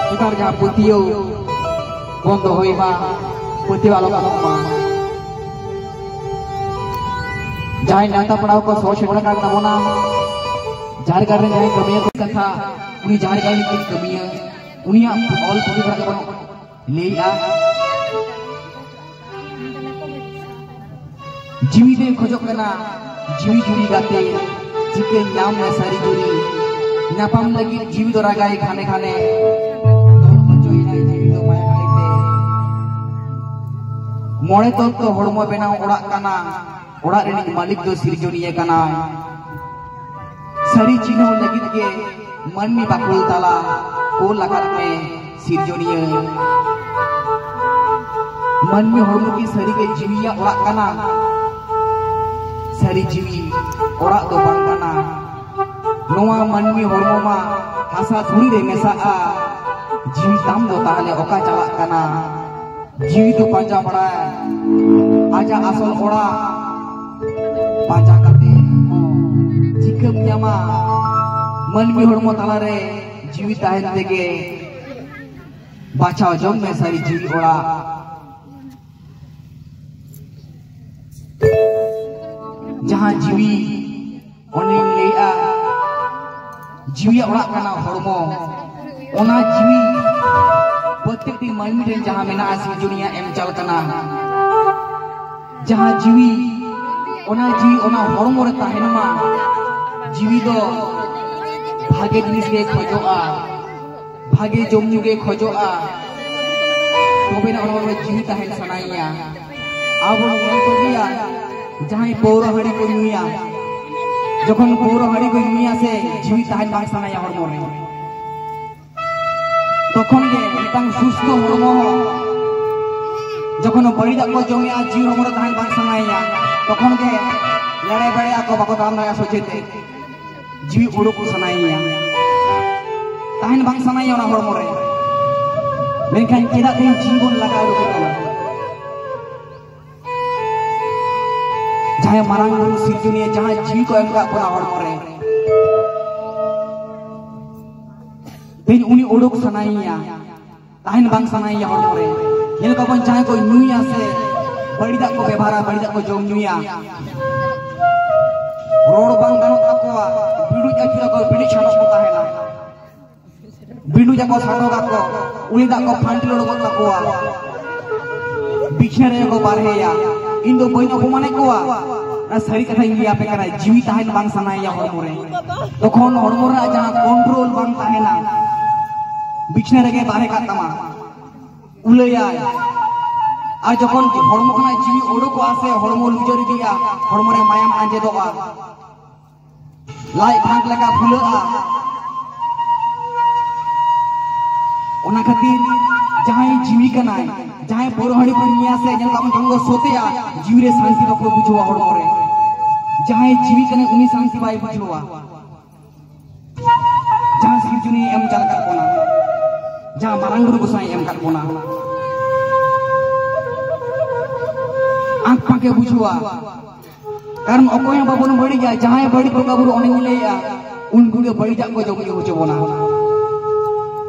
ᱪᱮᱛᱟᱱ ᱨᱮ ᱡᱟᱦᱟᱸ ᱯᱟᱹᱛᱭᱟᱹᱣ ᱵᱚᱱ ᱫᱚᱦᱚᱭ ᱢᱟ, ᱯᱟᱹᱛᱭᱟᱹᱣ ᱟᱞᱚ ᱠᱚᱢᱚᱜ ᱢᱟ᱾ ᱡᱟᱦᱟᱸᱭ ᱱᱮᱣᱛᱟ ᱯᱮᱲᱟ ᱠᱚ ᱥᱚᱦᱚᱨ ᱥᱮᱴᱮᱨ ᱟᱠᱟᱱ ᱛᱟᱵᱚᱱᱟ, ᱡᱟᱦᱮᱨ ᱜᱟᱲ ᱨᱮ ᱡᱟᱦᱟᱸᱭ ᱠᱟᱹᱢᱤᱭᱟᱹ ᱠᱚ ᱠᱟᱛᱷᱟ, ᱩᱱᱤ ᱡᱟᱦᱮᱨ ᱜᱟᱲ ᱨᱮ ᱠᱟᱹᱢᱤᱭᱟᱹ, ᱩᱱᱤᱭᱟᱜ ᱚᱞ ᱯᱩᱛᱷᱤ ᱠᱷᱚᱱᱟᱜ ᱜᱮᱵᱚᱱ ᱞᱟᱹᱭᱮᱜᱼᱟ᱾ ᱡᱤᱣᱤ ᱫᱚᱭ ᱠᱷᱚᱡᱚᱜ ᱠᱟᱱᱟ, ᱡᱤᱣᱤ ᱡᱩᱨᱤ ᱜᱟᱛᱮ, ᱪᱤᱠᱟᱹᱧ ᱧᱟᱢ ᱢᱮ ᱥᱟᱹᱨᱤ ᱡᱩᱨᱤ? ᱧᱟᱯᱟᱢ ᱞᱟᱹᱜᱤᱫ ᱡᱤᱣᱤ ᱫᱚ ᱨᱟᱜᱟᱭ ᱜᱷᱟᱱᱮ ᱜᱷᱟᱱᱮ, ᱛᱚᱞ ᱦᱚᱪᱚᱭᱮᱱᱟᱭ ᱡᱤᱣᱤ ᱫᱚ ᱢᱟᱭᱟ ᱜᱷᱟᱹᱲᱤ ᱛᱮ᱾ ᱢᱚᱬᱮ ᱛᱚᱛᱛᱚ ᱦᱚᱲᱢᱚ ᱵᱮᱱᱟᱣ ᱚᱲᱟᱜ ᱠᱟᱱᱟ, ᱚᱲᱟᱜ ᱨᱤᱱᱤᱡ ᱢᱟᱹᱞᱤᱠ ᱫᱚ ᱥᱤᱨᱡᱚᱱᱤᱭᱟᱹ ᱠᱟᱱᱟᱭ᱾ ᱥᱟᱹᱨᱤ ᱪᱤᱱᱦᱟᱹᱣ ᱞᱟᱹᱜᱤᱫ ᱜᱮ ᱢᱟᱹᱱᱢᱤ ᱵᱟᱠᱷᱳᱞ ᱛᱟᱞᱟ ᱠᱳᱞ ᱟᱠᱟᱫ ᱢᱮ ᱥᱤᱨᱡᱚᱱᱤᱭᱟᱹ᱾ ᱢᱟᱹᱱᱢᱤ ᱦᱚᱲᱢᱚ ᱠᱤ ᱥᱟᱹᱨᱤᱜᱮ ᱡᱤᱣᱤᱭᱟᱜ ᱚᱲᱟᱜ ᱠᱟᱱᱟ? ᱥᱟᱹᱨᱤ ᱡᱤᱣᱤ ᱚᱲᱟᱜ ᱫᱚ ᱵᱟᱝ ᱠᱟᱱᱟ᱾ ᱱᱚᱣᱟ ᱢᱟᱹᱱᱢᱤ ᱦᱚᱲᱢᱚ ᱢᱟ ᱦᱟᱥᱟ ᱫᱷᱩᱲᱤ ᱨᱮ ᱢᱮᱥᱟᱜᱼᱟ᱾ ᱡᱤᱣᱤ ᱛᱟᱢ ᱫᱚ ᱛᱟᱦᱞᱮ ᱚᱠᱟ ᱪᱟᱞᱟᱜ ᱠᱟᱱᱟ? ᱡᱤᱣᱤ ᱫᱚ ᱯᱟᱸᱡᱟ ᱵᱟᱲᱟᱭ ᱟᱡᱟᱜ ᱟᱥᱚᱞ ᱚᱲᱟᱜ ᱯᱟᱸᱡᱟ ᱠᱟᱛᱮ ᱦᱚᱸ ᱪᱤᱠᱟᱹᱢ ᱧᱟᱢᱟ? ᱢᱟᱹᱱᱢᱤ ᱦᱚᱲᱢᱚ ᱛᱟᱞᱟᱨᱮ ᱡᱤᱣᱤ ᱛᱟᱦᱮᱱ ᱛᱮᱜᱮ ᱵᱟᱪᱷᱟᱣ ᱡᱚᱝ ᱢᱮ ᱥᱟᱹᱨᱤ ᱡᱤᱣᱤ ᱚᱲᱟᱜ᱾ ᱡᱟᱦᱟᱸ ᱡᱤᱣᱤ ᱚᱱᱮᱧ ᱞᱟᱹᱭᱮᱜᱼᱟ, ᱡᱤᱣᱤᱭᱟᱜ ᱚᱲᱟᱜ ᱠᱟᱱᱟ ᱦᱚᱲᱢᱚ᱾ ᱚᱱᱟ ᱡᱤᱣᱤ ᱯᱨᱚᱛᱮᱠᱴᱤ ᱢᱟᱹᱱᱢᱤ ᱨᱮᱱ ᱡᱟᱦᱟᱸ ᱢᱮᱱᱟᱜᱼᱟ, ᱥᱤᱨᱡᱚᱱᱤᱭᱟᱹ ᱮᱢ ᱪᱟᱞ ᱠᱟᱱᱟ᱾ ᱡᱟᱦᱟᱸ ᱡᱤᱣᱤ, ᱚᱱᱟ ᱡᱤᱣᱤ ᱚᱱᱟ ᱦᱚᱲᱢᱚ ᱨᱮ ᱛᱟᱦᱮᱱ ᱢᱟ᱾ ᱡᱤᱣᱤ ᱫᱚ ᱵᱷᱟᱜᱮ ᱡᱤᱱᱤᱥ ᱜᱮ ᱠᱷᱚᱡᱚᱜᱼᱟ, ᱵᱷᱟᱜᱮ ᱡᱚᱢ ᱧᱩ ᱜᱮ ᱠᱷᱚᱡᱚᱜᱼᱟ᱾ ᱛᱚᱵᱮᱱᱟ ᱦᱚᱲᱢᱚ ᱨᱮ ᱡᱤᱣᱤ ᱛᱟᱦᱮᱱ ᱥᱟᱱᱟᱭᱮᱭᱟ᱾ ᱟᱵᱚ ᱧᱮᱞ ᱠᱚᱜᱮᱭᱟ, ᱡᱟᱦᱟᱸᱭ ᱯᱟᱹᱣᱨᱟᱹ ᱦᱟᱺᱰᱤ ᱠᱚ ᱧᱩᱭᱟ, ᱡᱚᱠᱷᱚᱱ ᱯᱟᱹᱣᱨᱟᱹ ᱦᱟᱺᱰᱤ ᱠᱚ ᱧᱩᱭᱟ ᱥᱮ, ᱡᱤᱣᱤ ᱛᱟᱦᱮᱱ ᱵᱟᱝ ᱥᱟᱱᱟᱭᱟ ᱦᱚᱲᱢᱚ ᱨᱮ᱾ ᱛᱚᱠᱷᱚᱱ ᱜᱮ ᱢᱤᱫᱴᱟᱝ ᱥᱩᱥᱛᱷᱚ ᱦᱚᱲᱢᱚ ᱦᱚᱸ ᱡᱚᱠᱷᱚᱱ ᱵᱟᱹᱲᱤᱡᱟᱜ ᱠᱚ ᱡᱚᱢᱮᱜᱼᱟ, ᱡᱤᱣᱤ ᱦᱚᱲᱢᱚ ᱨᱮ ᱛᱟᱦᱮᱱ ᱵᱟᱝ ᱥᱟᱱᱟᱭᱮᱭᱟ, ᱛᱚᱠᱷᱚᱱ ᱜᱮ ᱞᱮᱲᱮ ᱵᱮᱲᱮ ᱟᱠᱚ ᱵᱟᱠᱚ ᱛᱟᱲᱟᱢ ᱫᱟᱲᱮᱭᱟᱜᱼᱟ ᱥᱚᱡᱷᱮ ᱛᱮ᱾ ᱡᱤᱣᱤ ᱩᱰᱩᱠ ᱥᱟᱱᱟᱭᱮᱭᱟ, ᱛᱟᱦᱮᱱ ᱵᱟᱝ ᱥᱟᱱᱟᱭᱮᱭᱟ ᱚᱱᱟ ᱦᱚᱲᱢᱚ ᱨᱮ᱾ ᱢᱮᱱᱠᱷᱟᱱ ᱪᱮᱫᱟᱜ ᱛᱮᱦᱮᱧ ᱡᱤᱣᱤ ᱵᱚᱱ ᱞᱟᱜᱟ ᱩᱰᱩᱠᱮᱫ ᱠᱟᱱᱟ? ᱡᱟᱦᱟᱸᱭ ᱢᱟᱨᱟᱝ ᱵᱩᱨᱩ ᱥᱤᱨᱡᱚᱱᱤᱭᱟᱹ ᱡᱟᱦᱟᱸ ᱡᱤᱣᱤ ᱠᱚ ᱮᱢ ᱠᱟᱜ ᱵᱚᱱᱟ ᱦᱚᱲᱢᱚ ᱨᱮ, ᱛᱮᱦᱮᱧ ᱩᱱᱤ ᱩᱰᱩᱠ ᱥᱟᱱᱟᱭᱮᱭᱟ, ᱛᱟᱦᱮᱱ ᱵᱟᱝ ᱥᱟᱱᱟᱭᱮᱭᱟ ᱦᱚᱲᱢᱚ ᱨᱮ᱾ ᱧᱮᱞ ᱠᱚᱣᱟ ᱵᱚᱱ ᱡᱟᱦᱟᱸᱭ ᱠᱚ ᱧᱩᱭᱟ ᱥᱮ ᱵᱟᱹᱲᱤᱡᱟᱜ ᱠᱚ ᱵᱮᱵᱷᱟᱨᱟ, ᱵᱟᱹᱲᱤᱡᱟᱜ ᱠᱚ ᱡᱚᱢ ᱧᱩᱭᱟ, ᱨᱚᱲ ᱵᱟᱝ ᱜᱟᱱᱚᱜ ᱛᱟᱠᱚᱣᱟ, ᱵᱤᱲᱩᱡ ᱟᱹᱪᱩᱨ ᱟᱠᱚ, ᱵᱤᱲᱩᱡ ᱥᱟᱰᱚᱜ ᱠᱚ ᱛᱟᱦᱮᱱᱟ᱾ ᱵᱤᱸᱰᱩᱡ ᱟᱠᱚ, ᱥᱟᱰᱚᱜ ᱟᱠᱚ, ᱩᱞᱤ ᱫᱟᱜ ᱠᱚ ᱯᱷᱟᱱᱴᱤ ᱞᱚᱲᱚᱜᱚᱜ ᱛᱟᱠᱚᱣᱟ᱾ ᱵᱤᱪᱷᱱᱟᱹ ᱨᱮ ᱠᱚ ᱵᱟᱨᱦᱮᱭᱟ᱾ ᱤᱧ ᱫᱚ ᱵᱟᱹᱧ ᱚᱯᱚᱢᱟᱱᱮᱫ ᱠᱚᱣᱟ, ᱚᱱᱟ ᱥᱟᱹᱨᱤ ᱠᱟᱛᱷᱟᱧ ᱞᱟᱹᱭ ᱟᱯᱮ ᱠᱟᱱᱟ, ᱡᱤᱣᱤ ᱛᱟᱦᱮᱱ ᱵᱟᱝ ᱥᱟᱱᱟᱭᱮᱭᱟ ᱦᱚᱲᱢᱚ ᱨᱮ᱾ ᱛᱚᱠᱷᱚᱱ ᱦᱚᱲᱢᱚ ᱨᱮᱱᱟᱜ ᱡᱟᱦᱟᱸ ᱠᱚᱱᱴᱨᱳᱞ ᱵᱟᱝ ᱛᱟᱦᱮᱱᱟ, ᱵᱤᱪᱷᱱᱟᱹ ᱨᱮᱜᱮ ᱵᱟᱨᱦᱮ ᱠᱟᱜ ᱛᱟᱢᱟ, ᱩᱞᱟᱹᱭᱟᱭ᱾ ᱟᱨ ᱡᱚᱠᱷᱚᱱ ᱦᱚᱲᱢᱚ ᱠᱷᱚᱱᱟᱜ ᱡᱤᱣᱤ ᱚᱰᱚᱠᱚᱜᱼᱟ ᱥᱮ ᱦᱚᱲᱢᱚ ᱞᱩᱡᱟᱹᱨ ᱤᱫᱤᱜᱼᱟ, ᱦᱚᱲᱢᱚ ᱨᱮ ᱢᱟᱭᱟᱢ ᱟᱸᱡᱮᱫᱚᱜᱼᱟ, ᱞᱟᱡ ᱯᱷᱟᱸᱠ ᱞᱮᱠᱟ ᱯᱷᱩᱞᱟᱹᱜᱼᱟ᱾ ᱚᱱᱟ ᱠᱷᱟᱹᱛᱤᱨ ᱡᱟᱦᱟᱸᱭ ᱡᱤᱣᱤ ᱠᱟᱱᱟᱭ, ᱡᱟᱦᱟᱸᱭ ᱯᱟᱹᱣᱨᱟᱹ ᱦᱟᱺᱰᱤ ᱠᱚ ᱧᱩᱭᱟ ᱥᱮ ᱧᱮᱞ ᱠᱟᱜ ᱵᱚᱱ ᱡᱚᱠᱷᱚᱱ ᱠᱚ ᱥᱚᱛᱮᱜᱼᱟ, ᱡᱤᱣᱤ ᱨᱮ ᱥᱟᱱᱛᱤ ᱵᱟᱠᱚ ᱵᱩᱡᱷᱟᱹᱣᱟ ᱦᱚᱲᱢᱚ ᱨᱮ᱾ ᱡᱟᱦᱟᱸᱭ ᱡᱤᱣᱤ ᱠᱟᱱᱟᱭ ᱩᱱᱤ ᱥᱟᱱᱛᱤ ᱵᱟᱭ ᱵᱩᱡᱷᱟᱹᱣᱟ᱾ ᱡᱟᱦᱟᱸ ᱥᱤᱨᱡᱚᱱᱤᱭᱟᱹ ᱮᱢ ᱪᱟᱞ ᱟᱠᱟᱫ ᱵᱚᱱᱟ, ᱡᱟᱦᱟᱸ ᱢᱟᱨᱟᱝ ᱵᱩᱨᱩ ᱜᱚᱸᱥᱟᱭ ᱮᱢ ᱟᱠᱟᱫ ᱵᱚᱱᱟ, ᱟᱸᱠ ᱯᱟᱸᱠᱮ ᱵᱩᱡᱷᱟᱹᱣᱟ᱾ ᱠᱟᱨᱚᱱ ᱚᱠᱚᱭ ᱦᱚᱸ ᱵᱟᱵᱚᱱ ᱵᱟᱹᱲᱤᱡᱟ, ᱡᱟᱦᱟᱸᱭ ᱵᱟᱹᱲᱤᱡ ᱵᱚᱸᱜᱟ ᱵᱩᱨᱩ ᱚᱱᱮᱧ ᱞᱟᱹᱭᱮᱜᱼᱟ, ᱩᱱᱠᱩ ᱜᱮ ᱵᱟᱹᱲᱤᱡᱟᱜ ᱠᱚ ᱡᱚᱢ ᱧᱩ ᱦᱚᱪᱚ ᱵᱚᱱᱟ᱾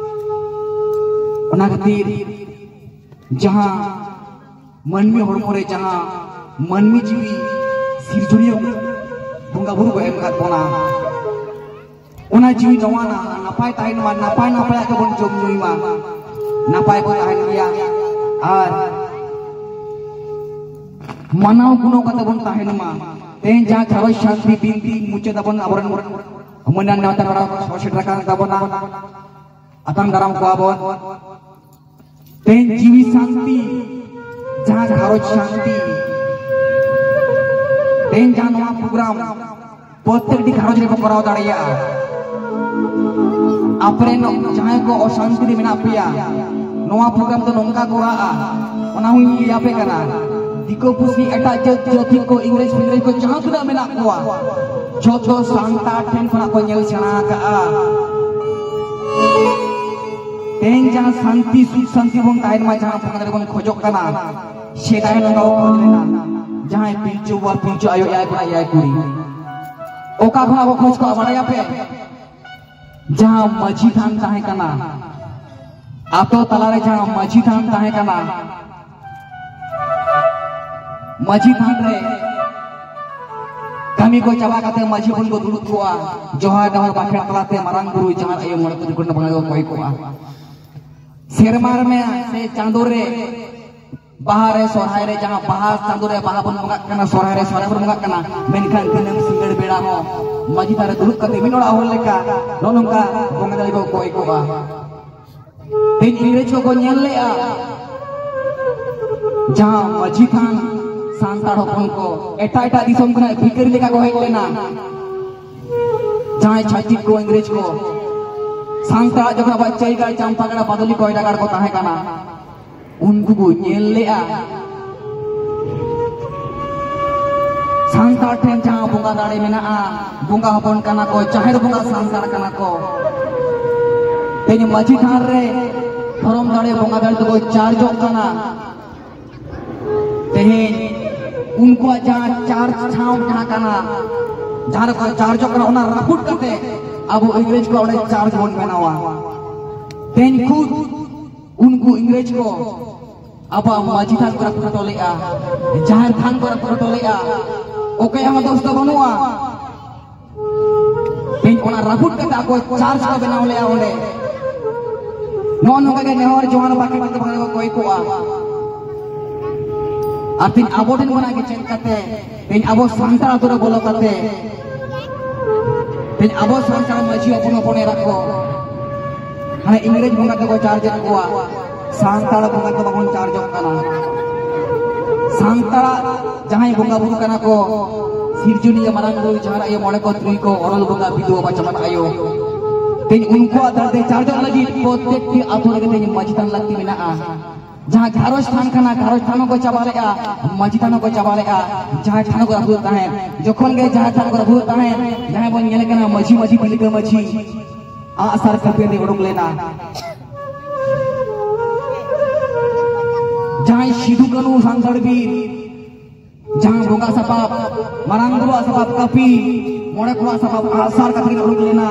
ᱚᱱᱟ ᱠᱷᱟᱹᱛᱤᱨ ᱡᱟᱦᱟᱸ ᱢᱟᱹᱱᱢᱤ ᱦᱚᱲᱢᱚ ᱨᱮ ᱡᱟᱦᱟᱸ ᱢᱟᱹᱱᱢᱤ ᱡᱤᱣᱤ ᱥᱤᱨᱡᱚᱱᱤᱭᱟᱹ ᱵᱚᱸᱜᱟ ᱵᱩᱨᱩ ᱠᱚ ᱮᱢ ᱟᱠᱟᱫ ᱵᱚᱱᱟ, ᱚᱱᱟ ᱡᱤᱣᱤ ᱱᱚᱣᱟ ᱱᱟ-, ᱱᱟᱯᱟᱭ ᱛᱟᱦᱮᱱ ᱢᱟ, ᱱᱟᱯᱟᱭ ᱱᱟᱯᱟᱭᱟᱜ ᱜᱮᱵᱚᱱ ᱡᱚᱢ ᱧᱩᱭ ᱢᱟ, ᱱᱟᱯᱟᱭ ᱵᱚᱱ ᱛᱟᱦᱮᱱ ᱜᱮᱭᱟ ᱟᱨ ᱢᱟᱱᱟᱣ ᱜᱩᱱᱟᱹᱣ ᱠᱟᱛᱮ ᱵᱚᱱ ᱛᱟᱦᱮᱱ ᱢᱟ᱾ ᱛᱮᱦᱮᱧ ᱡᱟᱦᱟᱸ ᱜᱷᱟᱨᱚᱸᱡᱽ ᱥᱟᱱᱛᱤ ᱵᱤᱱᱛᱤ ᱢᱩᱪᱟᱹᱫ ᱟᱵᱚᱱ, ᱟᱵᱚᱨᱮᱱ ᱢᱟᱹᱱᱟᱱ ᱱᱮᱣᱛᱟ ᱯᱮᱲᱟ ᱠᱚ ᱥᱚᱦᱚᱨ ᱥᱮᱴᱮᱨ ᱟᱠᱟᱱ ᱛᱟᱵᱚᱱᱟ, ᱟᱛᱟᱝ ᱫᱟᱨᱟᱢ ᱠᱚᱣᱟ ᱵᱚᱱ᱾ ᱛᱮᱦᱮᱧ ᱡᱤᱣᱤ ᱥᱟᱱᱛᱤ, ᱡᱟᱦᱟᱸ ᱜᱷᱟᱨᱚᱸᱡᱽ ᱥᱟᱱᱛᱤ, ᱛᱮᱦᱮᱧ ᱡᱟᱦᱟᱸ ᱱᱚᱣᱟ ᱯᱨᱳᱜᱨᱟᱢ ᱯᱨᱚᱛᱮᱠᱴᱤ ᱜᱷᱟᱨᱚᱸᱡᱽ ᱨᱮᱵᱚ ᱠᱚᱨᱟᱣ ᱫᱟᱲᱮᱭᱟᱜᱼᱟ᱾ ᱟᱯᱮᱨᱮᱱ ᱡᱟᱦᱟᱸᱭ ᱠᱚ ᱚᱥᱟᱱᱛᱤ ᱨᱮ ᱢᱮᱱᱟᱜ ᱯᱮᱭᱟ, ᱱᱚᱣᱟ ᱯᱨᱳᱜᱨᱟᱢ ᱫᱚ ᱱᱚᱝᱠᱟ ᱠᱚᱨᱟᱜᱼᱟ, ᱚᱱᱟ ᱦᱚᱸᱧ ᱞᱟᱹᱭ ᱟᱯᱮ ᱠᱟᱱᱟ᱾ ᱫᱤᱠᱩ ᱯᱩᱥᱤ, ᱮᱴᱟᱜ ᱡᱟᱹᱛ ᱡᱟᱹᱛᱤ ᱠᱚ, ᱤᱝᱨᱮᱡᱽ ᱯᱷᱤᱝᱨᱮᱡᱽ ᱠᱚ ᱡᱟᱦᱟᱸ ᱛᱤᱱᱟᱹᱜ ᱢᱮᱱᱟᱜ ᱠᱚᱣᱟ, ᱡᱷᱚᱛᱚ ᱥᱟᱱᱛᱟᱲ ᱴᱷᱮᱱ ᱠᱷᱚᱱᱟᱜ ᱠᱚ ᱧᱮᱞ ᱥᱮᱬᱟ ᱟᱠᱟᱜᱼᱟ᱾ ᱛᱮᱦᱮᱧ ᱡᱟᱦᱟᱸ ᱥᱟᱱᱛᱤ, ᱥᱩᱠ ᱥᱟᱱᱛᱤ ᱵᱚᱱ ᱛᱟᱦᱮᱱ ᱢᱟ, ᱡᱟᱦᱟᱸ ᱵᱚᱸᱜᱟ ᱫᱟᱲᱮ ᱵᱚᱱ ᱠᱷᱚᱡᱚᱜ ᱠᱟᱱᱟ, ᱥᱮᱫᱟᱭ ᱱᱚᱝᱠᱟ ᱠᱚ ᱠᱷᱚᱡ ᱞᱮᱱᱟ, ᱡᱟᱦᱟᱸᱭ ᱯᱤᱞᱪᱩ ᱵᱟᱵᱟ, ᱯᱤᱞᱪᱩ ᱟᱭᱳ, ᱮᱭᱟᱭ ᱠᱚᱲᱟ, ᱮᱭᱟᱭ ᱠᱩᱲᱤ, ᱚᱠᱟ ᱠᱷᱚᱱᱟᱜ ᱠᱚ ᱠᱷᱚᱡ ᱠᱚᱜᱼᱟ ᱵᱟᱲᱟᱭᱟᱯᱮ? ᱡᱟᱦᱟᱸ ᱢᱟᱹᱡᱷᱤ ᱛᱷᱟᱱ ᱛᱟᱦᱮᱸ ᱠᱟᱱᱟ, ᱟᱛᱳ ᱛᱟᱞᱟᱨᱮ ᱡᱟᱦᱟᱸ ᱢᱟᱹᱡᱷᱤ ᱛᱷᱟᱱ ᱛᱟᱦᱮᱸ ᱠᱟᱱᱟ, ᱢᱟᱹᱡᱷᱤ ᱛᱷᱟᱱ ᱨᱮ ᱠᱟᱹᱢᱤ ᱠᱚ ᱪᱟᱵᱟ ᱠᱟᱛᱮ ᱢᱟᱹᱡᱷᱤ ᱵᱚᱱ ᱠᱚ ᱫᱩᱲᱩᱵ ᱠᱚᱜᱼᱟ᱾ ᱡᱚᱦᱟᱨ ᱰᱚᱦᱟᱨ ᱵᱟᱠᱷᱮᱲ ᱛᱟᱞᱟᱛᱮ ᱢᱟᱨᱟᱝ ᱵᱩᱨᱩ, ᱡᱟᱦᱟᱸ ᱟᱭᱳ, ᱢᱚᱬᱮ ᱠᱚ ᱛᱩᱨᱩᱭ ᱠᱚ ᱵᱚᱸᱜᱟ ᱠᱚ ᱠᱚᱭ ᱠᱚᱜᱼᱟ᱾ ᱥᱮᱨᱢᱟ ᱨᱮ ᱥᱮ ᱪᱟᱸᱫᱳ ᱨᱮ, ᱵᱟᱦᱟ ᱨᱮ, ᱥᱚᱨᱦᱟᱭ ᱨᱮ, ᱡᱟᱦᱟᱸ ᱵᱟᱦᱟ ᱪᱟᱸᱫᱳ ᱨᱮ ᱵᱟᱦᱟ ᱵᱚᱱ ᱵᱚᱸᱜᱟᱜ ᱠᱟᱱᱟ, ᱥᱚᱨᱦᱟᱭ ᱨᱮ ᱥᱚᱨᱦᱟᱭ ᱵᱚᱱ ᱵᱚᱸᱜᱟᱜ ᱠᱟᱱᱟ, ᱢᱮᱱᱠᱷᱟᱱ ᱫᱤᱱᱟᱹᱢ ᱥᱤᱸᱜᱟᱹᱲ ᱵᱮᱲᱟ ᱦᱚᱸ ᱢᱟᱹᱡᱷᱤ ᱛᱷᱟᱱ ᱨᱮ ᱫᱩᱲᱩᱵ ᱠᱟᱛᱮ ᱢᱤᱫ ᱚᱲᱟᱜ ᱦᱚᱲ ᱞᱮᱠᱟ ᱱᱚᱜᱼᱚ ᱱᱚᱝᱠᱟ ᱵᱚᱸᱜᱟ ᱫᱟᱲᱮ ᱠᱚ ᱠᱚᱭ ᱠᱚᱜᱼᱟ᱾ ᱛᱮᱦᱮᱧ ᱤᱝᱨᱮᱡᱽ ᱠᱚᱠᱚ ᱧᱮᱞ ᱞᱮᱜᱼᱟ, ᱡᱟᱦᱟᱸ ᱢᱟᱹᱡᱷᱤ ᱛᱷᱟᱱ ᱥᱟᱱᱛᱟᱲ ᱦᱚᱯᱚᱱ ᱠᱚ ᱮᱴᱟᱜ ᱮᱴᱟᱜ ᱫᱤᱥᱚᱢ ᱠᱷᱚᱱᱟᱜ ᱵᱷᱤᱠᱟᱹᱨᱤ ᱞᱮᱠᱟ ᱠᱚ ᱦᱮᱡ ᱞᱮᱱᱟ, ᱡᱟᱦᱟᱸᱭ ᱪᱷᱟᱹᱛᱤᱠ ᱠᱚ, ᱤᱝᱨᱮᱡᱽ ᱠᱚ ᱥᱟᱱᱛᱟᱲᱟᱜ ᱡᱚᱠᱷᱚᱱ ᱟᱵᱚᱣᱟᱜ ᱪᱟᱹᱭᱜᱟᱲ, ᱪᱟᱢᱯᱟᱜᱟᱲ, ᱵᱟᱫᱚᱞᱤ, ᱠᱚᱭᱰᱟᱜᱟᱲ ᱠᱚ ᱛᱟᱦᱮᱸ ᱠᱟᱱᱟ, ᱩᱱᱠᱩ ᱠᱚ ᱧᱮᱞ ᱞᱮᱜᱼᱟ, ᱥᱟᱱᱛᱟᱲ ᱴᱷᱮᱱ ᱡᱟᱦᱟᱸ ᱵᱚᱸᱜᱟ ᱫᱟᱲᱮ ᱢᱮᱱᱟᱜᱼᱟ, ᱵᱚᱸᱜᱟ ᱦᱚᱯᱚᱱ ᱠᱟᱱᱟ ᱠᱚ, ᱡᱟᱦᱮᱨ ᱵᱚᱸᱜᱟ ᱥᱟᱱᱛᱟᱲ ᱠᱟᱱᱟ ᱠᱚ᱾ ᱛᱮᱦᱮᱧ ᱢᱟᱹᱡᱷᱤ ᱛᱷᱟᱱ ᱨᱮ ᱫᱷᱚᱨᱚᱢ ᱫᱟᱲᱮ, ᱵᱚᱸᱜᱟ ᱫᱟᱲᱮ ᱛᱮᱠᱚ ᱪᱟᱨᱡᱚᱜ ᱠᱟᱱᱟ᱾ ᱛᱮᱦᱮᱧ ᱩᱱᱠᱩᱣᱟᱜ ᱡᱟᱦᱟᱸ ᱪᱟᱨᱡᱽ ᱴᱷᱟᱶ ᱡᱟᱦᱟᱸ ᱠᱟᱱᱟ, ᱡᱟᱦᱟᱸ ᱨᱮᱠᱚ ᱪᱟᱨᱡᱚᱜ ᱠᱟᱱᱟ, ᱚᱱᱟ ᱨᱟᱹᱯᱩᱫ ᱠᱟᱛᱮ ᱟᱵᱚ ᱤᱝᱨᱮᱡᱽ ᱠᱚᱣᱟᱜ ᱚᱸᱰᱮ ᱪᱟᱨᱡᱽ ᱵᱚᱱ ᱵᱮᱱᱟᱣᱟ᱾ ᱛᱮᱦᱮᱧ ᱠᱷᱩᱫ ᱩᱱᱠᱩ ᱤᱝᱨᱮᱡᱽ ᱠᱚ ᱟᱵᱚᱣᱟᱜ ᱢᱟᱹᱡᱷᱤ ᱛᱷᱟᱱ ᱠᱚ ᱨᱟᱹᱯᱩᱫ ᱦᱚᱴᱚ ᱞᱮᱜᱼᱟ, ᱡᱟᱦᱮᱨ ᱛᱷᱟᱱ ᱠᱚ ᱨᱟᱹᱯᱩᱫ ᱦᱚᱴᱚ ᱞᱮᱜᱼᱟ, ᱚᱠᱚᱭᱟᱜ ᱦᱚᱸ ᱫᱳᱥ ᱫᱚ ᱵᱟᱹᱱᱩᱜᱼᱟ᱾ ᱛᱮᱦᱮᱧ ᱚᱱᱟ ᱨᱟᱹᱯᱩᱫ ᱠᱟᱛᱮ ᱟᱠᱚ ᱪᱟᱨᱪ ᱠᱚ ᱵᱮᱱᱟᱣ ᱞᱮᱜᱼᱟ ᱚᱸᱰᱮ᱾ ᱱᱚᱜᱼᱚ ᱱᱚᱝᱠᱟ ᱜᱮ ᱱᱮᱦᱚᱨ ᱡᱚᱦᱟᱨ ᱵᱟᱠᱷᱮᱲ ᱠᱟᱛᱮ ᱵᱚᱸᱜᱟ ᱠᱚ ᱠᱚᱭ ᱠᱚᱜᱼᱟ᱾ ᱟᱨ ᱛᱮᱦᱮᱧ ᱟᱵᱚ ᱴᱷᱮᱱ ᱠᱷᱚᱱᱟᱜ ᱜᱮ ᱪᱮᱫ ᱠᱟᱛᱮ ᱛᱮᱦᱮᱧ ᱟᱵᱚ ᱥᱟᱱᱛᱟᱲ ᱟᱛᱳ ᱨᱮ ᱵᱚᱞᱚ ᱠᱟᱛᱮ ᱛᱮᱦᱮᱧ ᱟᱵᱚ ᱥᱟᱱᱛᱟᱲ ᱢᱟᱹᱡᱷᱤ ᱦᱚᱯᱚᱱ ᱦᱚᱯᱚᱱ ᱮᱨᱟ ᱠᱚ ᱦᱟᱱᱮ ᱤᱝᱨᱮᱡᱽ ᱵᱚᱸᱜᱟ ᱛᱮᱠᱚ ᱪᱟᱨᱡᱽ ᱮᱫ ᱠᱚᱣᱟ᱾ ᱥᱟᱱᱛᱟᱲ ᱵᱚᱸᱜᱟ ᱫᱚ ᱵᱟᱵᱚᱱ ᱪᱟᱨᱡᱚᱜ ᱠᱟᱱᱟ᱾ ᱥᱟᱱᱛᱟᱲᱟᱜ ᱡᱟᱦᱟᱸᱭ ᱵᱚᱸᱜᱟ ᱵᱩᱨᱩ ᱠᱟᱱᱟ ᱠᱚ, ᱥᱤᱨᱡᱚᱱᱤᱭᱟᱹ ᱢᱟᱨᱟᱝ ᱵᱩᱨᱩ, ᱡᱟᱦᱮᱨ ᱟᱭᱳ, ᱢᱚᱬᱮ ᱠᱚ ᱛᱩᱨᱩᱭ ᱠᱚ, ᱚᱨᱚᱞ ᱵᱚᱸᱜᱟ, ᱵᱤᱫᱩ ᱵᱟᱵᱟ, ᱪᱟᱢᱟᱱ ᱟᱭᱳ, ᱛᱮᱦᱮᱧ ᱩᱱᱠᱩᱣᱟᱜ ᱫᱟᱲᱮ ᱛᱮ ᱪᱟᱨᱡᱚᱜ ᱞᱟᱹᱜᱤᱫ ᱯᱨᱚᱛᱮᱠᱴᱤ ᱟᱛᱳ ᱨᱮᱜᱮ ᱛᱮᱦᱮᱧ ᱢᱟᱹᱡᱷᱤ ᱛᱷᱟᱱ ᱞᱟᱹᱠᱛᱤ ᱢᱮᱱᱟᱜᱼᱟ᱾ ᱡᱟᱦᱟᱸ ᱜᱷᱟᱨᱚᱸᱡᱽ ᱛᱷᱟᱱ ᱠᱟᱱᱟ, ᱜᱷᱟᱨᱚᱸᱡᱽ ᱛᱷᱟᱱ ᱦᱚᱸᱠᱚ ᱪᱟᱵᱟ ᱞᱮᱜᱼᱟ, ᱢᱟᱹᱡᱷᱤ ᱛᱷᱟᱱ ᱦᱚᱸᱠᱚ ᱪᱟᱵᱟ ᱞᱮᱜᱼᱟ, ᱡᱟᱦᱮᱨ ᱛᱷᱟᱱ ᱦᱚᱸᱠᱚ ᱨᱟᱹᱯᱩᱫ ᱛᱟᱦᱮᱸᱫ᱾ ᱡᱚᱠᱷᱚᱱ ᱜᱮ ᱡᱟᱦᱮᱨ ᱛᱷᱟᱱ ᱠᱚ ᱨᱟᱹᱯᱩᱫ ᱛᱟᱦᱮᱸᱫ, ᱡᱟᱦᱟᱸᱭ ᱵᱚᱱ ᱧᱮᱞᱮ ᱠᱟᱱᱟ ᱢᱟᱹᱡᱷᱤ, ᱢᱟᱹᱡᱷᱤ, ᱛᱤᱞᱠᱟᱹ ᱢᱟᱹᱡᱷᱤ, ᱟᱜᱼᱥᱟᱨ ᱠᱟᱹᱯᱤ ᱟᱛᱮ ᱚᱰᱚᱠ ᱞᱮᱱᱟ᱾ ᱡᱟᱦᱟᱸᱭ ᱥᱤᱫᱩ ᱠᱟᱹᱱᱩ ᱥᱟᱱᱛᱟᱲ ᱵᱤᱨ, ᱡᱟᱦᱟᱸ ᱵᱚᱸᱜᱟ ᱥᱟᱯᱟᱵ, ᱢᱟᱨᱟᱝ ᱵᱩᱨᱩᱣᱟᱜ ᱥᱟᱯᱟᱵ ᱠᱟᱹᱯᱤ, ᱢᱚᱬᱮ ᱠᱚᱣᱟᱜ ᱥᱟᱯᱟᱵ ᱟᱜᱼᱥᱟᱨ ᱠᱟᱛᱮ ᱠᱤᱱ ᱚᱰᱚᱠ ᱞᱮᱱᱟ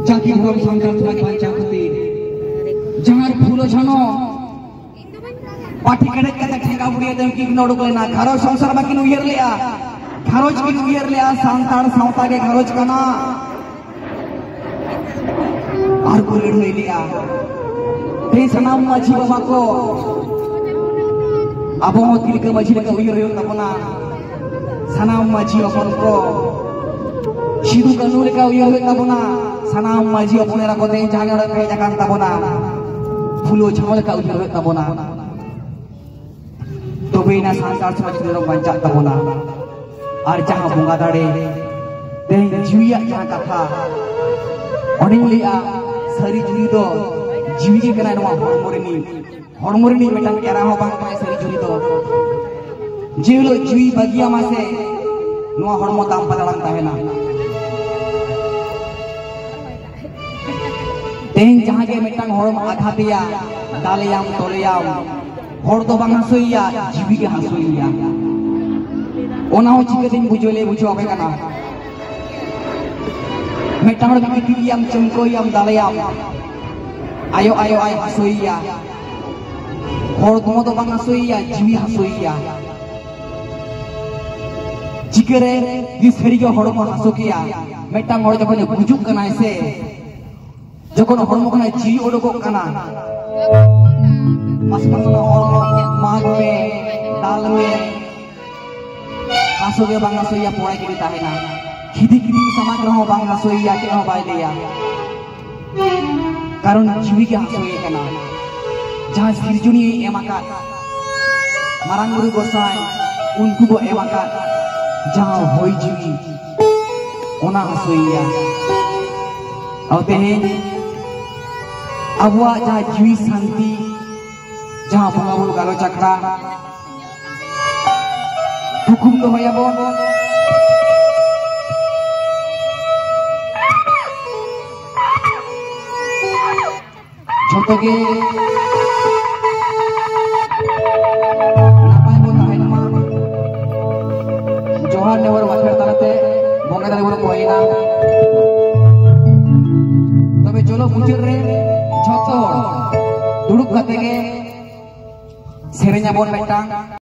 ᱡᱟᱹᱛᱤ ᱫᱷᱚᱨᱚᱢ ᱥᱟᱱᱛᱟᱲ ᱥᱚᱢᱟᱡᱽ ᱵᱟᱧᱪᱟᱣ ᱠᱷᱟᱹᱛᱤᱨ᱾ ᱡᱟᱦᱟᱸᱭ ᱯᱷᱩᱞᱳ ᱡᱷᱟᱱᱚ ᱯᱟᱹᱴᱤ ᱠᱮᱰᱮᱡ ᱠᱟᱛᱮ ᱴᱷᱮᱸᱜᱟ ᱵᱩᱰᱤ ᱟᱛᱮ ᱩᱱᱠᱤᱱ ᱠᱤᱱ ᱚᱰᱚᱠ ᱞᱮᱱᱟ᱾ ᱜᱷᱟᱨᱚᱸᱡᱽ ᱥᱚᱝᱥᱟᱨ ᱵᱟᱹᱠᱤᱱ ᱩᱭᱦᱟᱹᱨ ᱞᱮᱜᱼᱟ, ᱜᱷᱟᱨᱚᱸᱡᱽ ᱠᱤᱱ ᱩᱭᱦᱟᱹᱨ ᱞᱮᱜᱼᱟ, ᱥᱟᱱᱛᱟᱲ ᱥᱟᱶᱛᱟ ᱜᱮ ᱜᱷᱟᱨᱚᱸᱡᱽ ᱠᱟᱱᱟ᱾ ᱟᱨ ᱠᱚ ᱞᱟᱹᱲᱦᱟᱹᱭ ᱞᱮᱜᱼᱟ᱾ ᱛᱮᱦᱮᱧ ᱥᱟᱱᱟᱢ ᱢᱟᱹᱡᱷᱤ ᱵᱟᱵᱟ ᱠᱚ, ᱟᱵᱚ ᱦᱚᱸ ᱛᱤᱞᱠᱟᱹ ᱢᱟᱹᱡᱷᱤ ᱞᱮᱠᱟ ᱩᱭᱦᱟᱹᱨ ᱦᱩᱭᱩᱜ ᱛᱟᱵᱚᱱᱟ᱾ ᱥᱟᱱᱟᱢ ᱢᱟᱹᱡᱷᱤ ᱦᱚᱯᱚᱱ ᱠᱚ, ᱥᱤᱫᱩ ᱠᱟᱹᱱᱩ ᱞᱮᱠᱟ ᱩᱭᱦᱟᱹᱨ ᱦᱩᱭᱩᱜ ᱛᱟᱵᱚᱱᱟ᱾ ᱥᱟᱱᱟᱢ ᱢᱟᱹᱡᱷᱤ ᱦᱚᱯᱚᱱ ᱮᱨᱟ ᱠᱚ ᱛᱮᱦᱮᱧ ᱡᱟᱦᱟᱸ ᱜᱮ ᱚᱸᱰᱮ ᱯᱮ ᱦᱮᱡ ᱟᱠᱟᱱ ᱛᱟᱵᱚᱱᱟ, ᱯᱷᱩᱞᱳ ᱡᱷᱟᱱᱚ ᱞᱮᱠᱟ ᱩᱭᱦᱟᱹᱨ ᱦᱩᱭᱩᱜ ᱛᱟᱵᱚᱱᱟ᱾ ᱛᱚᱵᱮᱭᱮᱱᱟ ᱥᱟᱱᱛᱟᱲ ᱥᱚᱢᱟᱡᱽ ᱫᱷᱚᱨᱚᱢ ᱵᱟᱧᱪᱟᱜ ᱛᱟᱵᱚᱱᱟ᱾ ᱟᱨ ᱡᱟᱦᱟᱸ ᱵᱚᱸᱜᱟ ᱫᱟᱲᱮ, ᱛᱮᱦᱮᱧ ᱡᱤᱣᱤᱭᱟᱜ ᱡᱟᱦᱟᱸ ᱠᱟᱛᱷᱟ, ᱚᱸᱰᱮᱧ ᱞᱟᱹᱭᱟ, ᱥᱟᱹᱨᱤ ᱡᱤᱣᱤ ᱫᱚ ᱡᱤᱣᱤ ᱜᱮ ᱠᱟᱱᱟᱭ ᱱᱚᱣᱟ ᱦᱚᱲᱢᱚ ᱨᱤᱱᱤᱡ᱾ ᱦᱚᱲᱢᱚ ᱨᱤᱱᱤᱡ ᱢᱤᱫᱴᱟᱝ ᱮᱨᱟ ᱦᱚᱸ ᱵᱟᱝ ᱠᱟᱱᱟᱭ ᱥᱟᱹᱨᱤ ᱡᱤᱣᱤ ᱫᱚ᱾ ᱡᱮ ᱦᱤᱞᱳᱜ ᱡᱤᱣᱤ ᱵᱟᱹᱜᱤᱭᱟᱢᱟ ᱥᱮ, ᱱᱚᱣᱟ ᱦᱚᱲᱢᱚ ᱫᱟᱢ ᱯᱟᱞᱟ ᱵᱟᱝ ᱛᱟᱦᱮᱱᱟ᱾ ᱛᱮᱦᱮᱧ ᱡᱟᱦᱟᱸ ᱜᱮ ᱢᱤᱫᱴᱟᱝ ᱦᱚᱲᱢᱚ ᱟᱜᱷᱟᱛᱮᱭᱟ, ᱫᱟᱞᱮᱭᱟᱢ, ᱛᱚᱞᱮᱭᱟᱢ, ᱦᱚᱲ ᱫᱚ ᱵᱟᱝ ᱦᱟᱹᱥᱩᱭᱮᱭᱟ, ᱡᱤᱣᱤ ᱜᱮ ᱦᱟᱹᱥᱩᱭᱮᱭᱟ᱾ ᱚᱱᱟ ᱦᱚᱸ ᱪᱤᱠᱟᱹᱛᱤᱧ ᱵᱩᱡᱷᱟᱹᱣ, ᱞᱟᱹᱭ ᱵᱩᱡᱷᱟᱹᱣ ᱟᱯᱮ ᱠᱟᱱᱟ? ᱢᱤᱫᱴᱟᱝ ᱦᱚᱲ ᱜᱤᱛᱤᱡᱮᱭᱟᱢ, ᱪᱟᱹᱢᱠᱟᱹᱭᱟᱢ, ᱫᱟᱞᱮᱭᱟᱢ, ᱟᱭᱳ, ᱟᱭᱳ, ᱟᱭ ᱦᱟᱹᱥᱩᱭᱮᱭᱟ᱾ ᱦᱚᱲᱢᱚ ᱫᱚ ᱵᱟᱝ ᱦᱟᱹᱥᱩᱭᱮᱭᱟ, ᱡᱤᱣᱤ ᱦᱟᱹᱥᱩᱭᱮᱭᱟ᱾ ᱪᱤᱠᱟᱹᱨᱮ ᱡᱩᱫᱤ ᱥᱟᱹᱨᱤᱜᱮ ᱦᱚᱲᱢᱚ ᱦᱟᱹᱥᱩ ᱠᱮᱭᱟ, ᱢᱤᱫᱴᱟᱝ ᱦᱚᱲ ᱡᱚᱠᱷᱚᱱᱮ ᱜᱩᱡᱩᱜ ᱠᱟᱱᱟᱭ ᱥᱮ, ᱡᱚᱠᱷᱚᱱ ᱦᱚᱲᱢᱚ ᱠᱷᱚᱱᱟᱜ ᱡᱤᱣᱤ ᱚᱰᱚᱠᱚᱜ ᱠᱟᱱᱟ, ᱢᱟᱥᱮ ᱢᱟᱥᱮ ᱦᱚᱲᱢᱚ ᱢᱟᱜᱽ ᱢᱮ, ᱫᱟᱞ ᱢᱮ, ᱦᱟᱹᱥᱩ ᱜᱮ ᱵᱟᱝ ᱦᱟᱹᱥᱩᱭᱮᱭᱟ, ᱯᱚᱲᱮ ᱜᱤᱰᱤ ᱛᱟᱦᱮᱱᱟ᱾ ᱠᱷᱤᱫᱤ ᱠᱷᱤᱫᱤ ᱥᱟᱢᱟᱝ ᱨᱮᱦᱚᱸ ᱵᱟᱝ ᱦᱟᱹᱥᱩᱭᱮᱭᱟ, ᱪᱮᱫ ᱦᱚᱸ ᱵᱟᱭ ᱞᱟᱹᱭᱟ᱾ ᱠᱟᱨᱚᱱ ᱡᱤᱣᱤ ᱜᱮ ᱦᱟᱥᱩᱭᱮ ᱠᱟᱱᱟ᱾ ᱡᱟᱦᱟᱸ ᱥᱤᱨᱡᱚᱱᱤᱭᱟᱹᱭ ᱮᱢ ᱟᱠᱟᱫ, ᱢᱟᱨᱟᱝ ᱵᱩᱨᱩ ᱜᱚᱸᱥᱟᱭ ᱩᱱᱠᱩ ᱠᱚ ᱮᱢ ᱟᱠᱟᱫ ᱡᱟᱦᱟᱸ ᱦᱚᱭ ᱡᱤᱣᱤ, ᱚᱱᱟ ᱦᱟᱥᱩᱭᱮᱭᱟ᱾ ᱟᱨ ᱛᱮᱦᱮᱧ ᱟᱵᱚᱣᱟᱜ ᱡᱟᱦᱟᱸ ᱡᱤᱣᱤ ᱥᱟᱱᱛᱤ, ᱡᱟᱦᱟᱸ ᱵᱚᱸᱜᱟ ᱵᱩᱨᱩ ᱜᱟᱞᱚᱪ ᱟᱠᱷᱲᱟ, ᱛᱷᱩᱠᱩᱢ ᱫᱚᱦᱚᱭᱟᱵᱚᱱ᱾ ᱡᱷᱚᱛᱚ ᱜᱮ ᱱᱟᱯᱟᱭ ᱵᱚᱱ ᱛᱟᱦᱮᱱ ᱢᱟ᱾ ᱡᱚᱦᱟᱨ ᱱᱮᱦᱚᱨ ᱵᱟᱠᱷᱮᱲ ᱛᱟᱞᱟᱛᱮ ᱵᱚᱸᱜᱟ ᱫᱟᱨᱮ ᱵᱚᱱ ᱠᱚᱭᱮᱱᱟ᱾ ᱛᱚᱵᱮ ᱪᱚᱞᱚ ᱢᱩᱪᱟᱹᱫ ᱨᱮ ᱡᱷᱚᱛᱚ ᱦᱚᱲ ᱫᱩᱲᱩᱵ ᱠᱟᱛᱮ ᱜᱮ ᱥᱮᱨᱮᱧ ᱟᱵᱚᱱ ᱢᱤᱫᱴᱟᱝ᱾